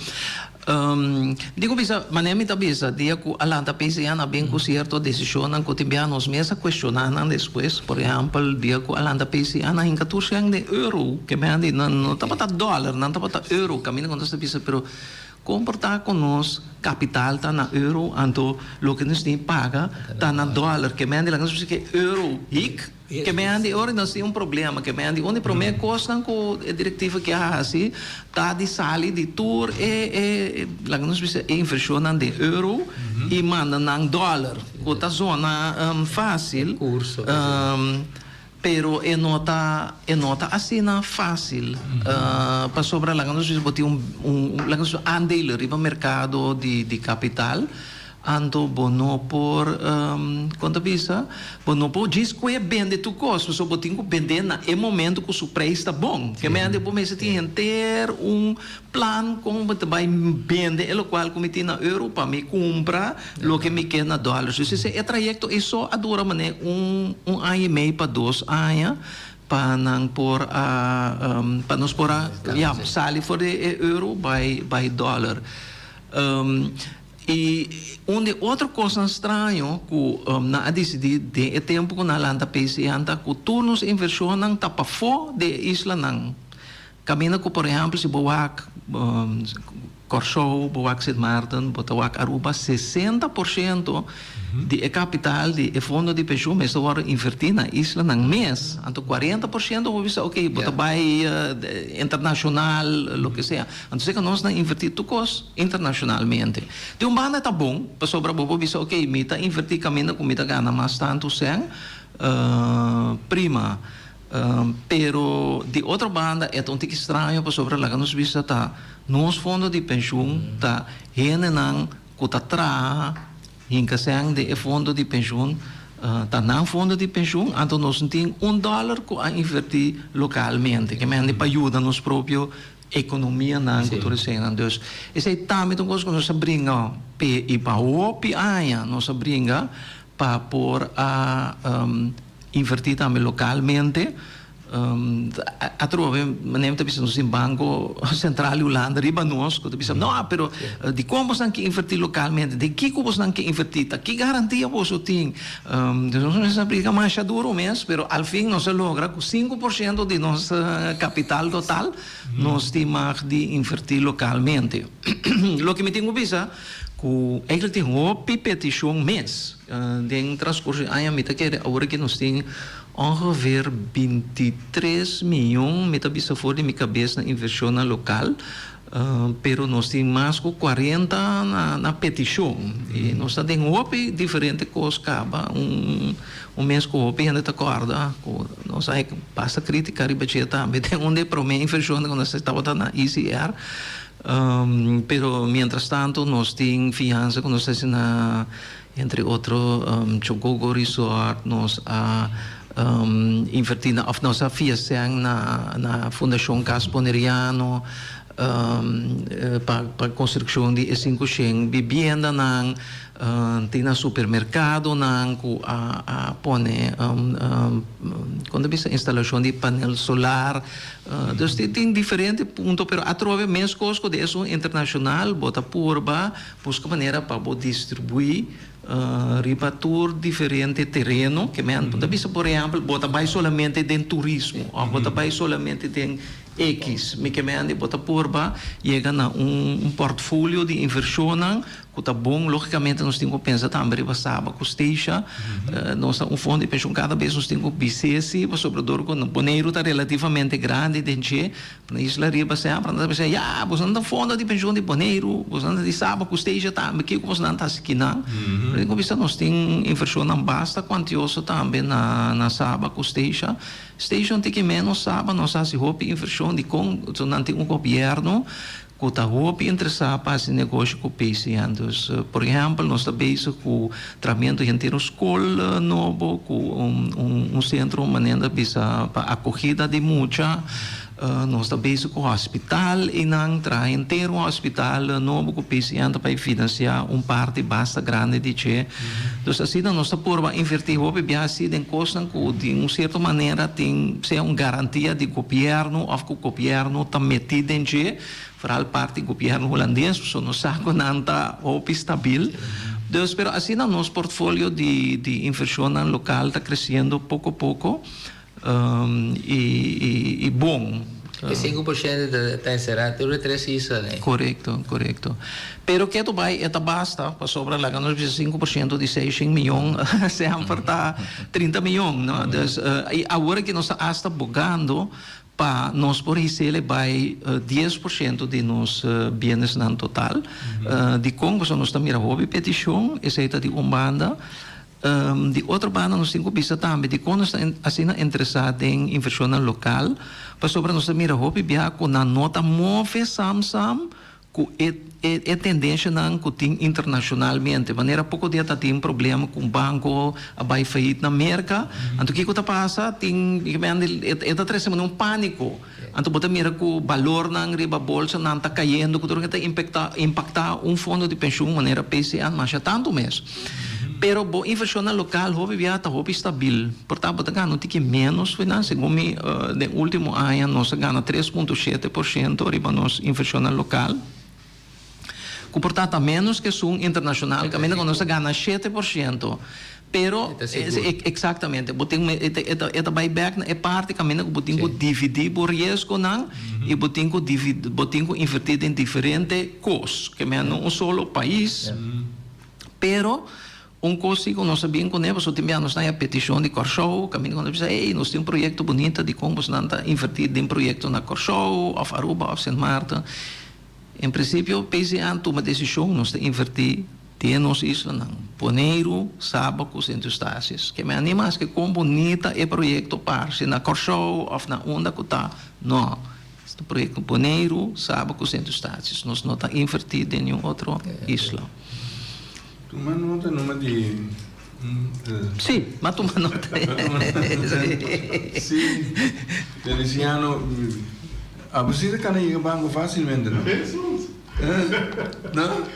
Di ku bisa, manera mi ta bisa, dia ku a lanta PCN a bin ku sierto desishonnan ku tin bia nos mes a kuestioná nan despues. Por ehèmpel, dia ku a lanta PCN a hinka tur shen den euro, ke men a di nan no tabata dòler, nan tabata euro. Kaminda ku nos ta bisa, pero Kon por ta ku nos kapital ta na euro anto loke nos tin paga ta na dòler? Ke men di laga nos bisa ke euro hik? Ke men di ora nos tin un problema. Ke men di un di promé kosnan ku e direktiva ke a hasi ta di sali di tur e e laga nos bisa e invershonnan den euro i manda nan dòler ku ta zona fásil. Pero e no ta e no ta asina fácil pasobra laga nos bisa bo tin un un laga nos bisa aandelen riba merkado di di kapital anto bo no por kon ta bisa bo no por djis koe bende tur kos pasobra bo tin ku bende na e momento ku su preis ta bon ke mende bo mester tin henter un Plan kon bo ta bai bende e lokual ku mi tin na euro pa mi kumpra loke mi ke na dòler. Dus esei e trayekto ei so a dura manera un un aña i mei pa dos aña pa nan por a pa nos por a ya sali for di e euro bai bai dòler. I un di otro kosnan straño ku nan a disidí den e tempu ku nan a lanta PCN ta ku tur nos invershonnan ta pafó di e islanan. Kaminda ku por ehèmpel si bo wak Kòrsou, bo wak Sint Maarten, bo ta wak Aruba, 60 por shento di e kapital di e fondo di penshun mester wòrdu invertí na islanan mes. Anto 40 por shento bo bisa oke bo ta bai internashonal loke sea. Anto seka nos na invertí tur kos internashonalmente. Di un banda ta bon pasobra bo por bisa oke mi ta invertí kaminda ku mi ta gana mas tantu sèn prima. Pero di otro banda e ta un tiki straño pasobra laga nos bisa ta nos fondo di penshun ta hendenan ku ta traha hinka sèn den e fondo di penshun ta nan fondo di penshun anto nos no tin un dòler ku a invertí lokalmente ke mende pa yuda nos propio ekonomianan ku tur eseinan. Dus esei tambe ta un kos ku nos a bringa p'e i pa hopi aña nos a bringa pa por a invertí tambe lokalmente. Atrobe manera mi ta bisa nos tin Banko Sentral di Hulanda riba nos ku ta bisa no pero dikon bosnan ke invertí lokalmente? Den kiko bosnan ke invertí? Ta ki garantia boso tin? Dus nos mester a aplika masha duro mes pero al fin nos a logra ku 5% di nos kapital total nos tin mag di invertí lokalmente. Loke mi tin ku bisa Ku eigenlijk tin hopi petishon mes. Den transkurso di aña mi ta kere awor aki nos tin Ongeveer 23 mion, mi ta bisa for di mi kabes na invershonnan lokal, pero nos tin mas ku 40 na na petishon. I nos ta den hopi diferente kos kaba. Un un mes ku hopi hende ta kòrda ku nos a basta krítika riba dje tambe den un di e promé invershonnan ku nos tabata na ECR. Pero mientras tanto nos tin fiansa ku nos ta hasi na Entre otro Chogogo Resort nos a inverti na of nos a fia sèn na na Fundashon Cas Boneriano pa pa konstrukshon di e 500 bibiendanan. Tin na supermerkadonan ku a a pone kon ta bisa instalashon di panel solar. Dus tin tin diferente punto pero atrobe meskos ku di esun internashonal bo ta purba Buska manera pa bo distribuí riba tur diferente tereno ke men bo ta bisa por ehèmpel bo ta bai solamente den turismo òf bo ta bai solamente den ekis mi ke men di bo ta purba yega na un portfolio di invershonnan ku ta bon lógikamente nos tin ku pensa tambe riba Saba ku Statia nos ta un fondo di penshon kada bes nos tin ku bis'é si pasobra dor ku Boneiru ta relativamente grandi den dje. Na isla riba semper nan ta bisa, ya, boso nan ta fondo di penshon di Boneiru, boso nan ta di Saba ku Statia tambe, kiko boso nan ta hasi kinan? Pero tin ku bisa nos tin invershonnan basta kuantioso tambe na na Saba ku Statia. Statia un tiki ménos, Saba nos a hasi hopi invershon dikon nan tin un gobièrnu ku ta hopi interesá pa hasi negoshi ku PCN. Dus, por ehèmpel, nos ta bezig ku trahamentu henter un skol nobo, ku un un sentro manera bisa pa akogida di mucha. Nos ta bezig ku hospital einan, traha henter un hospital nobo ku PCN ta bai finansiá un parti basta grandi di dje. Dus asina nos ta purba invertí hopi bia así den kosnan ku di un sierto manera tin sea un garantia di gobièrnu òf ku gobièrnu ta metí den dje, foral parti gobièrnu hulandes, pasobra nos sa ku nan ta hopi stabil. Dus pero asina nos portfolio di di invershonnan lokal ta kresiendo poko poko. I bon.
E 5% ta enserá tur e tres islanan.
Korekto, korekto. Pero ketu bai e ta basta, pasobra laga nos bisa 5% di 600 miyon semper ta 30 miyon, no? Dus, i awor aki nos ta asta bogando pa nos por hisele bai 10% di nos bienesnan total. Dikon? Pasobra nos ta mira hopi petishon, esei ta di un banda. Di otro banda nos tin ku bisa tambe dikon nos ta asina interesá den invershonnan lokal, pasobra nos ta mira hopi bia ku nan no ta move sam sam ku e e tendenshanan ku tin internashonalmente. Manera poko dia ta tin problema ku un banko a bai fayit na Merka, anto kiko ta pasa? Tin e ta trese manera un pániko. Anto bo ta mira ku balornan riba bolsanan ta kayendo ku tur ta impaktá un fondo di penshun manera PCN masha tantu mes. Pero bo invershonnan lokal hopi bia ta hopi stabil. Por ta bo ta gana un tiki ménos foinan. Segun mi den último aña nos a gana 3.7% riba nos invershonnan lokal. Ku por ta ta ménos ku esun internashonal kaminda ku nos a gana 7%. Pero eksaktamente bo tin e ta bai bèk na e parti kaminda ku bo tin ku dividí bo riesgonan i bo tin ku bo tin ku invertí den diferente kos. Ke men no un solo pais. Pero un kos si ku nos a bin kuné pasobra tin bia nos ta haña petishon di Kòrsou kaminda ku nos a bisa ey nos tin un proyekto bunita dikon bosnan ta invertí den proyekto na Kòrsou òf Aruba òf Sint Maarten. En prinsipio PCA tuma desishon nos ta invertí den nos islanan, Boneiru, Saba ku Sint Eustatius. Ke mi a ni maske kon bunita e proyekto parse na Kòrsou òf na unda ku ta, no. Ta proyekto Boneiru, Saba ku Sint Eustatius. Nos no ta invertí den niun otro isla.
Tuma nota numa di.
Sí, m'a tuma nota.
Sí, Feliciano, abo sí ta kana yega banco fácilmente, no?
Jesús!
No?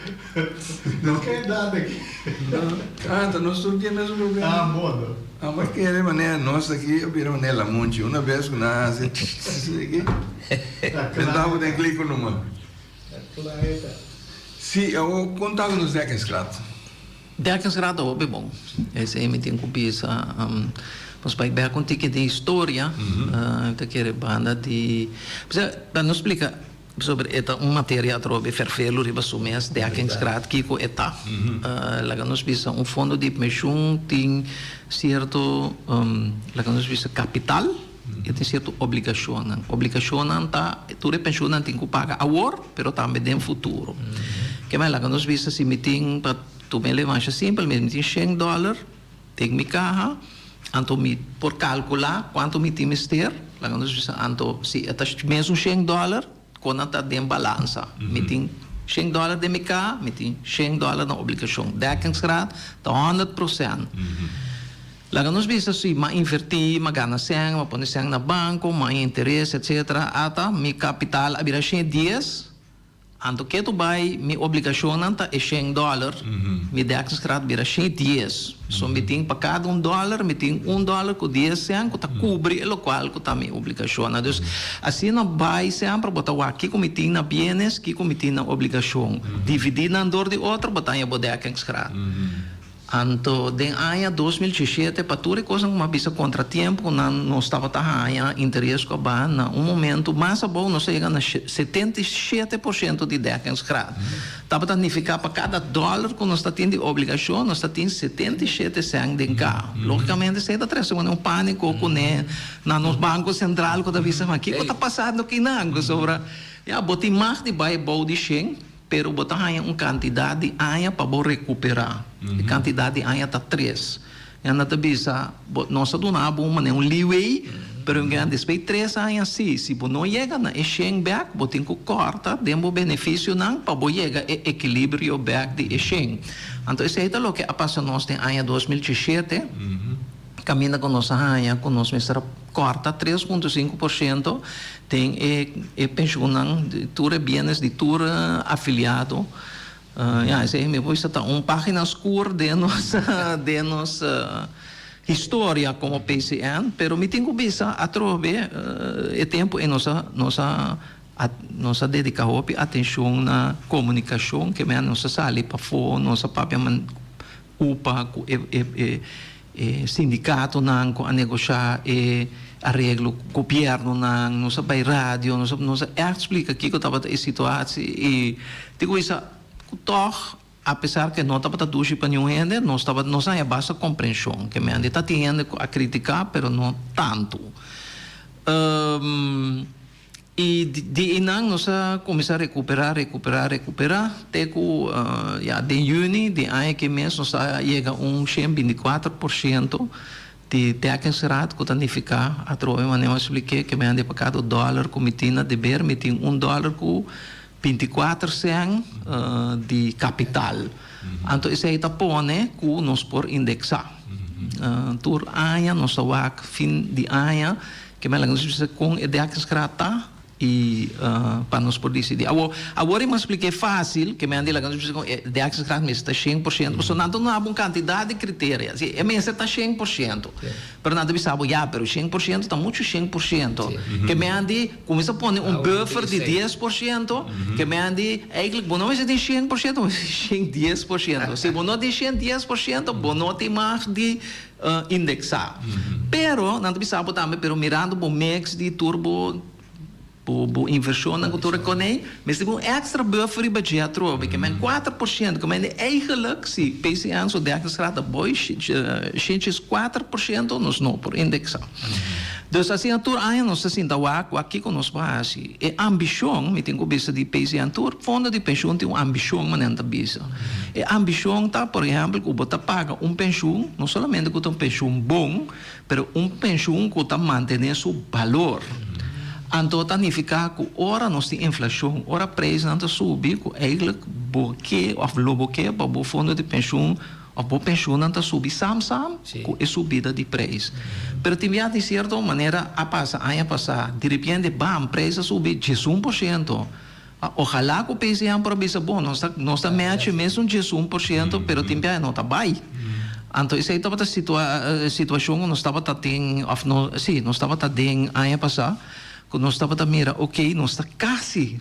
No ke edad aki.
No. Ah, ta nos tur tin e mesun problema.
Ah, modo.
Amo a kere manera nos aki a bira manera lamunchi. Una bes ku nan hasi aki, bentá bo den kliko numa. Sí, awor konta ku nos dekkingsgraad.
Dekkingsgraad ta hopi bon. Esei mi tin ku bisa. Nos bai bek un tiki den historia. Mi ta kere banda di. P'esei, pa nos splika. Pasobra e ta un materia atrobe ferfelu riba su mes, dekkingsgraad kiko e ta. Laga nos bisa un fondo di penshun tin sierto, laga nos bisa kapital i tin sierto obligashonnan. Obligashonnan ta tur e penshunnan tin ku paga awor pero tambe den futuro. Ke men laga nos bisa si mi tin pa tuma e levansha simpel mi tin shen dòler Den mi kaha, anto mi por kalkulá kuantu mi tin mester, laga nos bisa anto si e ta mesun shen dòler, kon nan ta den balansa. Mi tin shen dòler den mi kaha, mi tin shen dòler na obligashon. Dekkingsgraad ta honderd prosènt. Laga nos bisa si m'a invertí, m'a gana sèn, m'a pone sèn na banko, m'a haña interes, etsetera, ata mi kapital a bira shen dies. Anto ke tu bai mi obligashonnan ta e shen dòler, mi dekkingsgraad bira shen dies. So mi tin pa kada un dòler mi tin un dòler ku dies sèn ku ta kubri e lokual ku ta mi obligashonnan. Dus asina bai semper bo ta wak kiko mi tin na bienes, kiko mi tin na obligashon. Dividí nan dor di otro bo ta haña bo dekkingsgraad. Anto den aña 2017 pa tur e kosnan ku mi a bisa kontratiempo ku nan nos tabata haña interes ku a baha na un momento mas abou nos a yega na 77% di dekkingsgraad. Tabata nifiká pa kada dòler ku nos ta tin di obligashon nos ta tin 77 sèn den ka. Lógikamente esei ta trese un pániko kuné na nos Banko Sentral ku ta bisa ma kiko ta pasando kinan pasobra ya bo tin mag di bai bou di shen. Pero bo ta haña un kantidat di aña pa bo rekuperá. E kantidat di aña ta tres. Nan ta bisa, bo, nos ta duna bo un manera, un leeway, pero un gran despues di tres aña sí, si bo no yega na e shen bèk, bo tin ku kòrta den bo benefisionan pa bo yega e ekilibrio bèk di e shen. Anto esei ta loke a pasa nos den aña 2017, kaminda ku nos a haña ku nos mester a kòrta 3,5% Den e e penshunnan tur e bienes di tur afiliado. Ya, esei mi por bisa ta un pagina skur den nos den nos historia komo PCN, pero mi tin ku bisa atrobe e tempu ei nos a nos a nos a dediká hopi atenshon na komunikashon, ke men nos a sali pafó, nos a papia UPA ku e e e E sindikatonan ku a negoshá e areglo ku gobièrnunan, nos a bai radio, nos a nos a ègt splika kiko tabata e situasi i tin ku bisa ku tòg apesar ku e no tabata dushi pa niun hende nos tabata nos a haña basta komprenshon ke mende ta tin hende ku a kritiká pero no tantu. I di einan nos a kuminsá rekuperá, rekuperá, rekuperá te ku ya den yüni di aña aki mes nos a yega un 124% di dekkingsgraad ku ta nifiká atrobe manera mi a splik'é ke mi hende pa kada dòler ku mi tin na deber mi tin un dòler ku 24 sèn di kapital. Anto esei ta pone ku nos por indeksá. Tur aña nos ta wak fin di aña. Ke mei laga nos bisa kon e dekkingsgraad ta i pa nos por disidí. Awor, awor e mas splik'é fásil, ke mei a di laga nos bisa kon e dekkingsgraad mester ta 100%, pasobra nan ta duna bo un kantidat di kriteria. Si, e mester ta 100%. Pero nan ta bisa bo, ya, pero 100% ta muchu 100%. Ke mei a di kuminsá pone un buffer di 10%, ke mei a di eigentlik bo no mester tin 100%, bo mester tin 110%. Si bo no tin 110%, bo no tin mag di Indeksá. Pero, nan ta bisa bo tambe, pero mirando bo mix di tur bo bo bo invershonnan ku tur e konei, mester bin un èkstra buffer riba dje atrobe, ke men 4%, ke men di eigentlik si PCN su dekkingsgraad ta boi 104% nos no por indeksá. Dus asina tur aña nos ta sinta wak wak kiko nos por hasi. E ambishon, mi tin ku bisa di PCN, tur fondo di penshun tin un ambishon manera nan ta bisa. E ambishon ta, por ehèmpel, ku bo ta paga un penshun, no solamente ku ta un penshun bon, pero un penshun ku ta mantené su balor. Anto ta nifiká ku ora nos tin inflashon, ora preisnan ta subi, ku eigentlik bo ke òf lo bo ke pa bo fondo di penshun Of bo penshunnan ta subi sam sam ku e subida di preis. Pero tin bia di sierto manera a pasa aña pasá, diripiente bam, preis a subi 11%. Ojalá ku PCN por a bisa bon, nos ta nos ta match e mesun 11%, pero tin bia e no ta bai. Anto esei tabata situa situashon ku nos tabata tin òf no sí nos tabata den aña pasá ku nos tabata mira oke nos ta kasi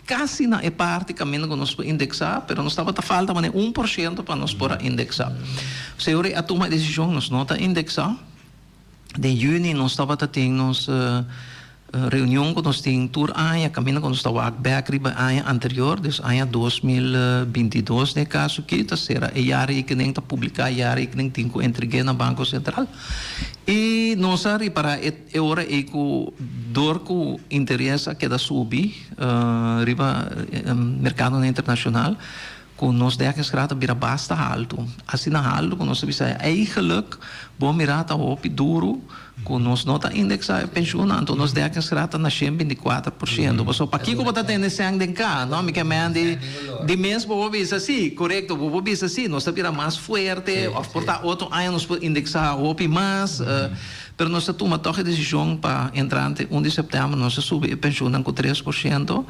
Kasi na e parti kaminda ku nos por indeksá, pero nos tabata falta manera 1% pa nos por a indeksá. Señor a tuma e desishon, nos no ta indeksá. Den yüni nos tabata tin nos Reunion ku nos tin tur aña kaminda ku nos ta wak bek riba e aña anterior, dus aña 2022 den e kaso aki ta sera e jaarrekening, ta publiká e jaarrekening tin ku entreg'é na Banko Sentral. I nos a ripará e e ora ei ku dor ku interes a keda subi riba merkadonan internashonal ku nos dekkingsgraad a bira basta haltu. Asina haltu ku nos a bisa eigenlijk bo mira ta hopi duru ku nos no ta indeksá e penshunnan, anto nos dekkingsgraad ta na 124%. Pasobra pakiko bo ta tene sèn den ka, no? Mi ke men di di mes bo por bisa si, korekto, bo por bisa si, nos ta bira mas fuerte òf por ta otro aña nos por indeksá hopi mas. Pero nos a tuma tòg e desishon pa entrante un di sèptèmber nos a subi e penshunnan ku 3%,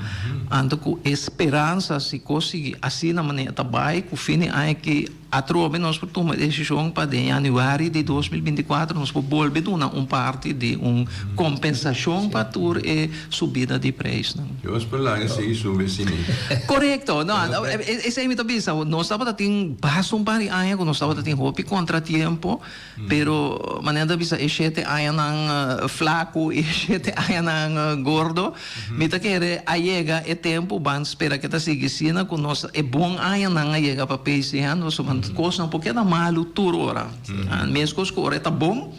anto ku e speransa si kos sigui asina manera ta bai ku fin di aña aki atrobe nos por tuma e desishon pa den yanüari di 2024 nos por bolbe duna un parti di un kompensashon pa tur e subida di preisnan.
Dios por laga sigui subi asina.
Korekto, no, esei mi ta bisa, nos tabata tin basta un par di aña ku nos tabata tin hopi kontratiempo. Pero manera ta bisa e shete añanan flaku i e shete añanan gordo, mi ta kere a yega e tempu, ban spera ke ta sigui asina ku nos e bon añanan a yega pa PCN, pasobra kosnan por keda malu tur ora. Meskos ku ora e ta bon,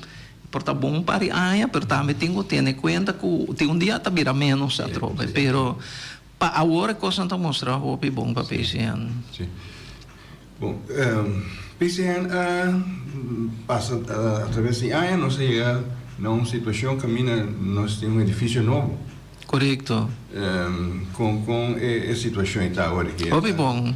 por ta bon un par di aña, pero tambe tin ku tene kuenta ku tin un dia ta bira ménos atrobe. Pero pa awor e kosnan ta mustra hopi bon pa PCN.
Bon, PCN a pasa atraves di aña nos a yega na un situacion caminda nos tin un edificio nobo.
Corecto.
Con con e situacion e ta awor aki?
Hopi bon.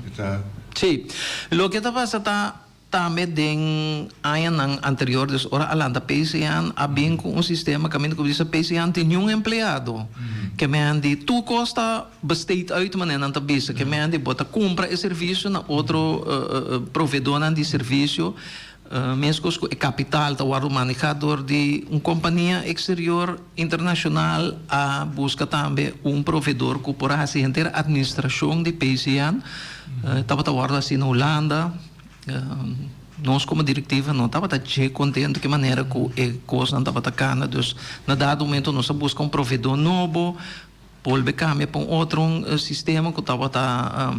Si. Loke ta pasa ta tambe den añanan anterior, dus ora a lanta PCN a bin cu un sistema caminda cu bisa PCN tin niun empleado. Ke men di tur cos ta. Besteed uit manera nan ta bisa ke men di bo ta kumpra e servisio na otro proveedornan di servisio meskos ku e kapital ta wòrdu manehá dor di un kompania eksterior internashonal a buska tambe un proveedor ku por hasi henter administrashon di PCN tabata wòrdu hasi na Hulanda nos komo direktiva no tabata dje kontentu ke manera ku e kosnan tabata kana dus na dado momento nos a buska un proveedor nobo. Bolbe kambia pa un otro sistema ku tabata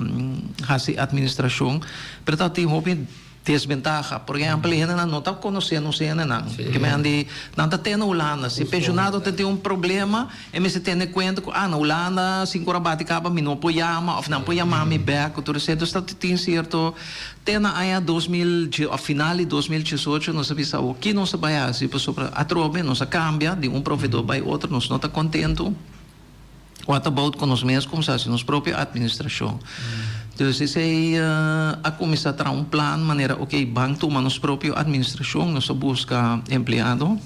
hasi atministrashon, pero tabatin hopi desbentaha. Por ehèmpel, e hendenan no ta konosé nos hendenan. Ke men di nan ta te na Hulanda. Si e penshonado ta tin un problema, e mester tene kuenta ku, ah, na Hulanda sinku ora bati kaba mi no por yama òf nan por yama mi bèk ku tur esei. Dus ta tin sierto te na aña 2000 òf final di 2018 nos a bisa awor ki nos ta bai hasi pasobra atrobe nos a kambia di un proveedor bai otro, nos no ta kontentu. What about ku nos mes kumsa hasi nos propio administrashon? Dus esei a kuminsá traha un plan manera ok ban tuma nos propio administrashon, nos a buska empleado.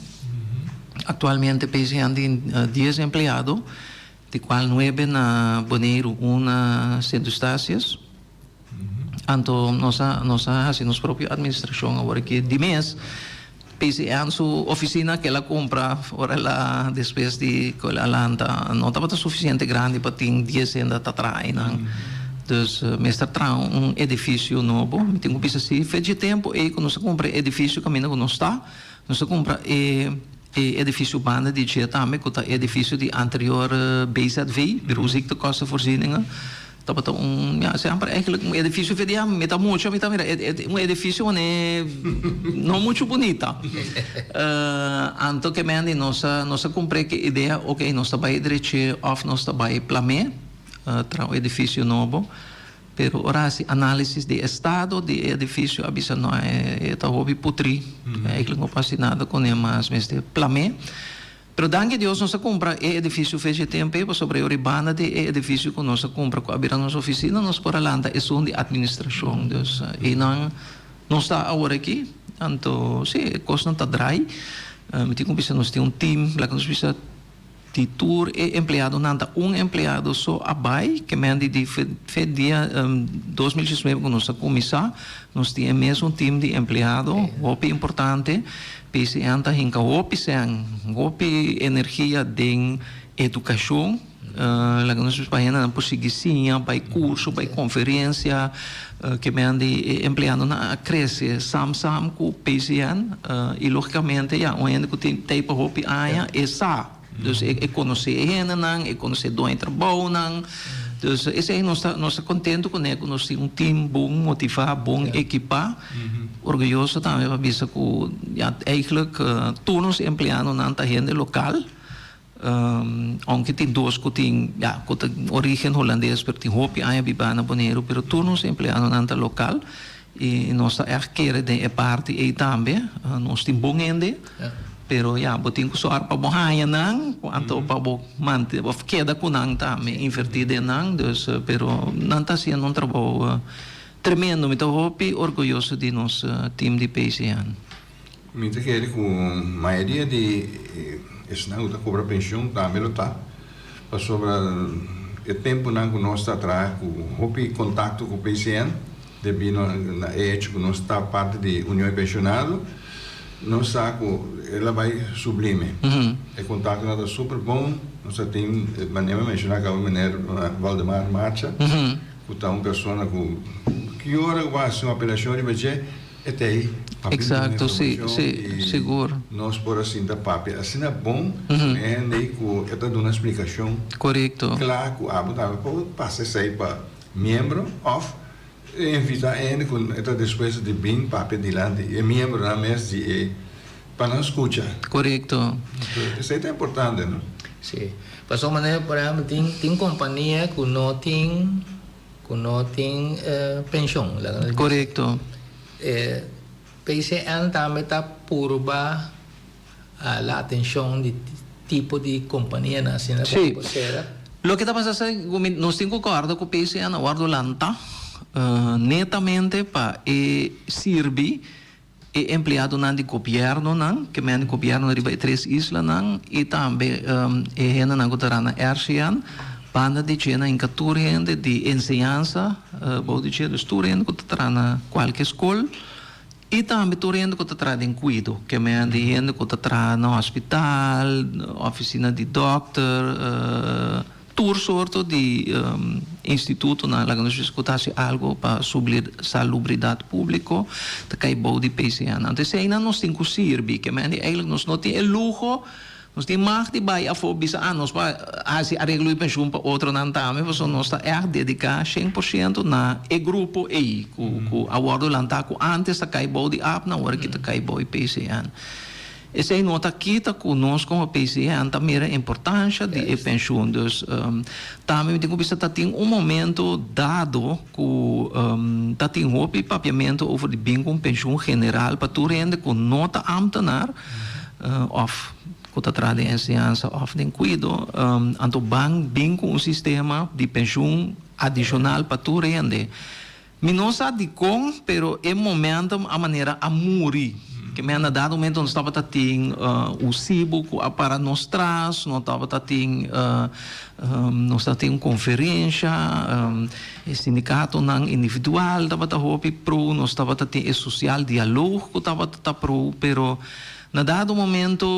Aktualmente PCN tin dies empleado, di kual nuebe na Boneiru, un na Sint Eustatius. Anto nos a nos a hasi nos propio administrashon awor aki di mes. PCN su oficina ku el a kumpra ora el a despues di ku el a lanta no tabata sufisiente grandi pa tin dies hende ta traha einan. Dus mester traha un edifisio nobo. Mi tin ku bisa si fe dje tempu ei ku nos a kumpra e edifisio kaminda ku nos ta, nos a kumpra e e edifisio banda di dje tambe ku ta e edifisio di anterior BZV, Bureau Ziektekostenvoorzieningen. Tabata un, ya, semper eigenlijk un edificio fe dia mi ta mucha mi ta mira un edificio mane no mucho bunita. Anto ke men di nos a nos a cumpre ke idea ok nos ta bay dreche of nos ta bay plamé traha un edificio nobo pero ora haci analisis di estado di e edificio a bisa no e ta hopi putri eigenlijk no por haci nada cune mas mester plamé. Pero danki Dios nos a kumpra e edifisio fecha e tempu ei pasobra e ora e banda di e edifisio ku nos a kumpra ku a bira nos ofisina nos por a lanta esun di atministrashon. Dus einan nos ta awor aki. Anto si e kosnan ta drai. Mi tin ku bisa nos tin un tim laga nos bisa di tur e empleadonan ta un empleado so a bai ke men di di fe dia 2019 ku nos a kuminsá nos tin e mesun tim di empleado hopi importante. PCN ta hinka hopi sèn, hopi energia den edukashon. Laga nos pa hendenan por sigui siña, bai kurso, bai konferensia. Ke men di e empleadonan a krese sam sam ku PCN. I logikamente ya un hende ku tin tei pa hopi aña e sa. Dus e konosé e hendenan, e konosé doño trabounan. Dus esei nos ta nos ta kontentu kuné ku nos tin un tim bon motivá, bon ekipá. Orguyoso tambe pa bisa ku ya eigentlik tur nos empleadonan ta hende lokal. Aunke tin dos ku tin ya ku ta origen hulandes pero tin hopi aña bibá na Boneiru pero tur nos empleadonan ta lokal i nos ta ègt kere den e parti ei tambe. Nos tin bon hende pero ya bo tin ku sòru pa bo haña nan anto pa bo mante òf keda ku nan tambe invertí den nan dus pero nan ta hasiendo un trabou tremendo. Mi ta hopi orguyoso di nos team di PCN.
Mi ta kere ku mayoria di esnan ku ta kobra penshun tambe lo ta, pasobra e tempunan ku nos ta traha ku hopi kontakto ku PCN, debí na e hecho ku nos ta parti di Union di Penshonado, nos sa ku el a bai sublime. E kontaktonan ta super bon, nos ta tin, manera mi a menshoná kaba meneer Waldemar Marcha, ku ta un persona ku ki ora ku bo hasi un apelashon riba dje, E ta ei pa bin duna
Exacto, sí,
informacion
sí,
y
sigur.
nos por a sinta papia asina bon cu e hende ei cu e ta duna splicacion
Corecto.
cla cu abo tambe por pasa esei pa miembro of invita e hende cu e ta dispuesto di bin papia dilanti e miembronan mes di e pa nan scucha.
Corecto.
Esei ta importante, no?
Sí. Pasobra manera por ehempel tin tin compania cu no tin. Ku no tin penshon, laga nos bisa.
Korekto.
E PCN tambe ta purba hala atenshon di tipo di kompanianan asina ku por sera.
Loke ta pasa sa ku nos tin ku kòrda ku PCN a wòrdu lanta netamente pa e sirbi E empleadonan di gobièrnunan, ke men di gobièrnu riba e tres islanan i tambe e hendenan ku ta rana RCN, banda di dje nan hinka tur hende di enseñansa bou di dje, dus tur hende ku ta traha na kualke skol i tambe tur hende ku ta traha den kuido, ke men di hende ku ta traha na hospital, ofisina di dòkter. Tur sorto di institutonan, laga nos bisa ku ta hasi algu pa salubridat públiko, ta kai bou di PCN. Anto eseinan nos tin ku sirbi, ke mende eigentlik nos no tin e luho, nos tin mag di bai afó bisa ah nos por hasi areglo di penshun pa otronan tambe, pasobra nos ta ègt dediká 100% na e grupo ei ku a wòrdu lantá ku ántes ta kai bou di APNA, awor aki ta kai bou di PCN. Esei no ta kita ku nos komo PCN ta mira importansha di e penshun. Dus tambe mi tin ku bisa ta tin un momento dado ku ta tin hopi papiamentu over di bin ku un penshun general pa tur hende ku no ta ambtenaar òf ku ta traha den enseñansa òf den kuido. Anto ban bin ku un sistema di penshun adishonal pa tur hende. Mi no sa dikon, pero e momentum a manera a muri. Ke men na dado momento nos tabata tin un sibu ku a para nos tras, no tabata tin nos tabata tin un konferensha, e sindikatonan individual tabata hopi pro, nos tabata tin e sosial dialoog ku tabata ta pro, pero Na dado momento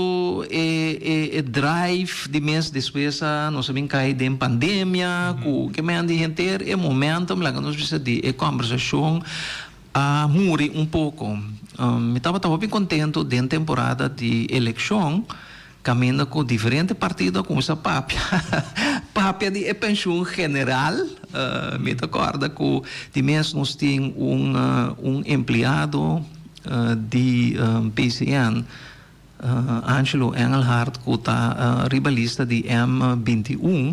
e e e drive di mes despues a nos a bin kai den pandemia ku ke men di henter e momentum laga nos bisa di e kombersashon a muri un poko. Mi tabata hopi kontento den temporada di elekshon kaminda ku diferente partido a kuminsá papia papia di e penshun general. Mi ta kòrda ku di mes nos tin un un empleado. Di PCN, Angelo Engelhardt ku ta riba lista di M 21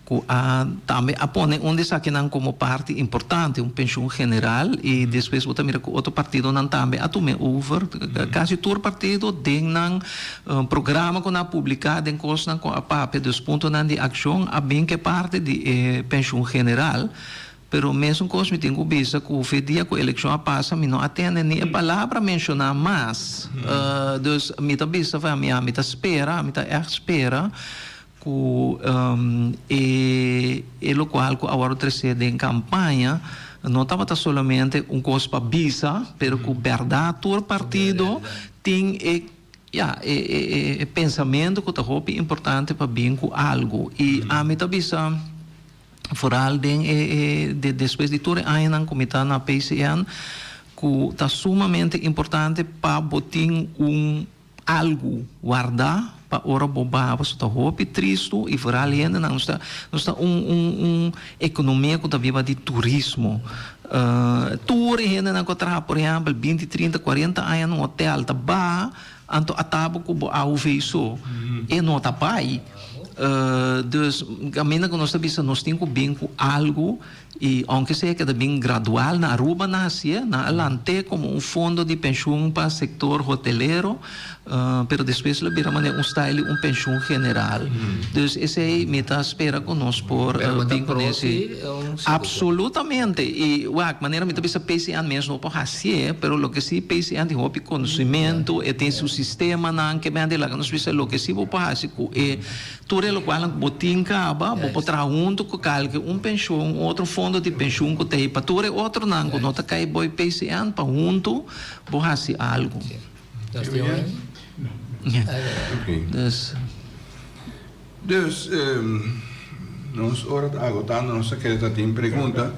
ku a tambe a pone un di esakinan komo parti importante, un penshun general i despues bo ta mira ku otro partidonan tambe a tum'é over. Kasi tur partido den nan programa ku nan a publiká den kosnan ku a papia dus puntonan di akshon a bin ku e parti di e penshun general. Pero mesun kos mi tin ku bisa ku fe dia ku elekshon a pasa mi no a tende ni e palabra menshoná mas. Dus mi ta bisa fa mi mi ta spera, mi ta ègt spera ku e e lokual ku a wòrdu tresé den kampaña no tabata solamente un kos pa bisa, pero ku bèrdat tur partido tin e ya e e e pensamentu ku ta hopi importante pa bin ku algu. I ami ta bisa. Vooral den e e despues di tur e añanan ku mi ta na PCN ku ta sumamente importante pa bo tin un algu wardá. pa ora bo baha pasobra ta hopi tristu i vooral hendenan nos ta nos ta un un un ekonomia ku ta biba di turismo. Tur e hendenan ku a traha por ehèmpel binti, trinta, kuarenta aña na un hotèl ta baha anto a taba ku bo AOV so e no ta bai. Dus kaminda ku nos ta bisa nos tin ku bin ku algu I aunke sea keda bin gradual na Aruba nan hacié, nan a lant'é como un fondo di pensioen pa sector hotelero, pero despues lo bira manera un style di un pensioen general. Dus esey mi ta spera cu nos por
Pero bo ta
bin
pro
con
si
ese.
un si bo
Absolutamente! I wak, manera mi ta bisa PCN mes no por hacié, pero loke si PCN tin hopi conocimento, e tin su sistemanan, ke mende laga nos bisa loke si bo por haci cu e Tur e lokualnan ku bo tin kaba, bo por traha huntu ku kalke un penshon, un otro fondo di penshun ku ta ei pa tur e otronan ku no ta kai boi PCN pa huntu bo hasi algu.
Dus. Dus, nos ora ta agotando, nos ta kere ta tin pregunta,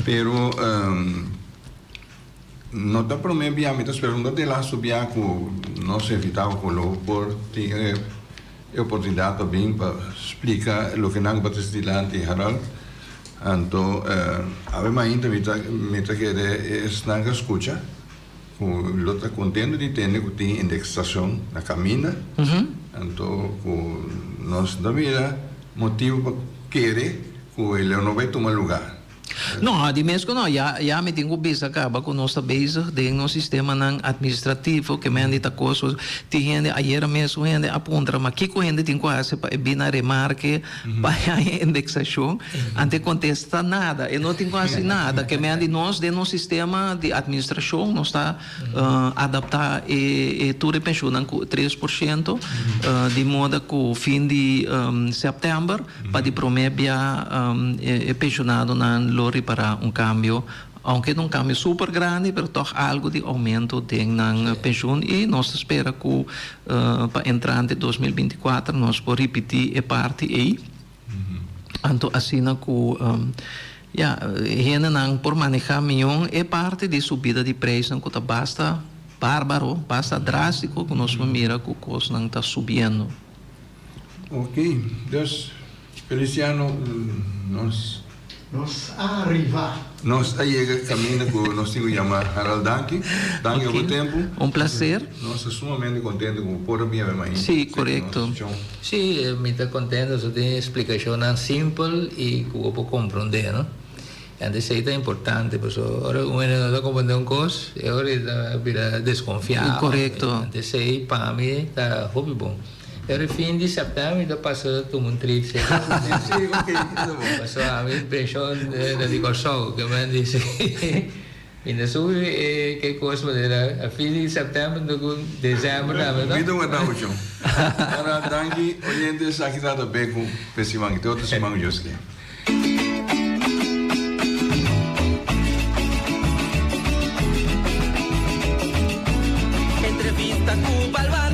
pero no ta prome bia, mi ta spera no ta de lastu bia ku nos invitado ku lo por tin e. E oportunidat pa bin pa splika loke nan ku ta trese dilanti Harold. Anto awe mainta mi ta mi ta kere esnan ku a skucha ku lo ta kontento di tende ku tin indeksashon na kaminda. Anto ku nos ta mira motibu pa kere ku e lo no bai tuma luga.
No, di mes ku no. Ya, ya mi tin ku bisa kaba ku nos ta bezig den nos sistemanan administrativo ke men di ta kos. Tin hende, ayera mes un hende a puntra, ma kiko hende tin ku hasi pa e bini na remarke pa haña indeksashon? Ante kontesta nada, e no tin ku hasi nada. Ke men di nos den nos sistema di administrashon nos ta adaptá e tur e penshunnan ku 3% di moda ku fin di sèptèmber, Pa di promé bia e penshonadonan lo ripará un kambio, ounke no un kambio super grandi, pero tòg algu di oumento den nan penshun i nos ta spera ku pa entrante 2024 nos por ripití e parti ei. Anto asina ku ya hendenan por manehá mion e parti di subida di preisnan ku ta basta bárbaro, basta drástiko ku nos por mira ku kosnan ta subiendo.
Ok, dus Feliciano nos.
Nos a arriba.
Nos a yega caminda cu nos tin cu yama Harold Danki. Danki pa bo tempo.
Un placer.
Nos ta sumamente contento cu bo por a bini awe mainta.
Sí, corecto.
Sí, mi ta contento so tin explicacionnan simpel y cu bo por comprende, no? Anto esey ta importante pasobra ora un hende no ta comprende un cos e ora e ta bira desconfiado.
Corecto.
Anto esey pa mi ta hopi bon. Pero e fin di september mi ta pasa tuma un trip serka.
Sí, ok, ta bon.
Pasobra ami penshon ta di Kòrsou, ke men di si mi ta subi e ke kos manera a fin di september ta ku desember tambe no.
Mi ta wanta mucho. Ora danki oyente esaki ta ta be ku pe siman ki te otro siman ku Dios ke.
Entrevista cu Balwar.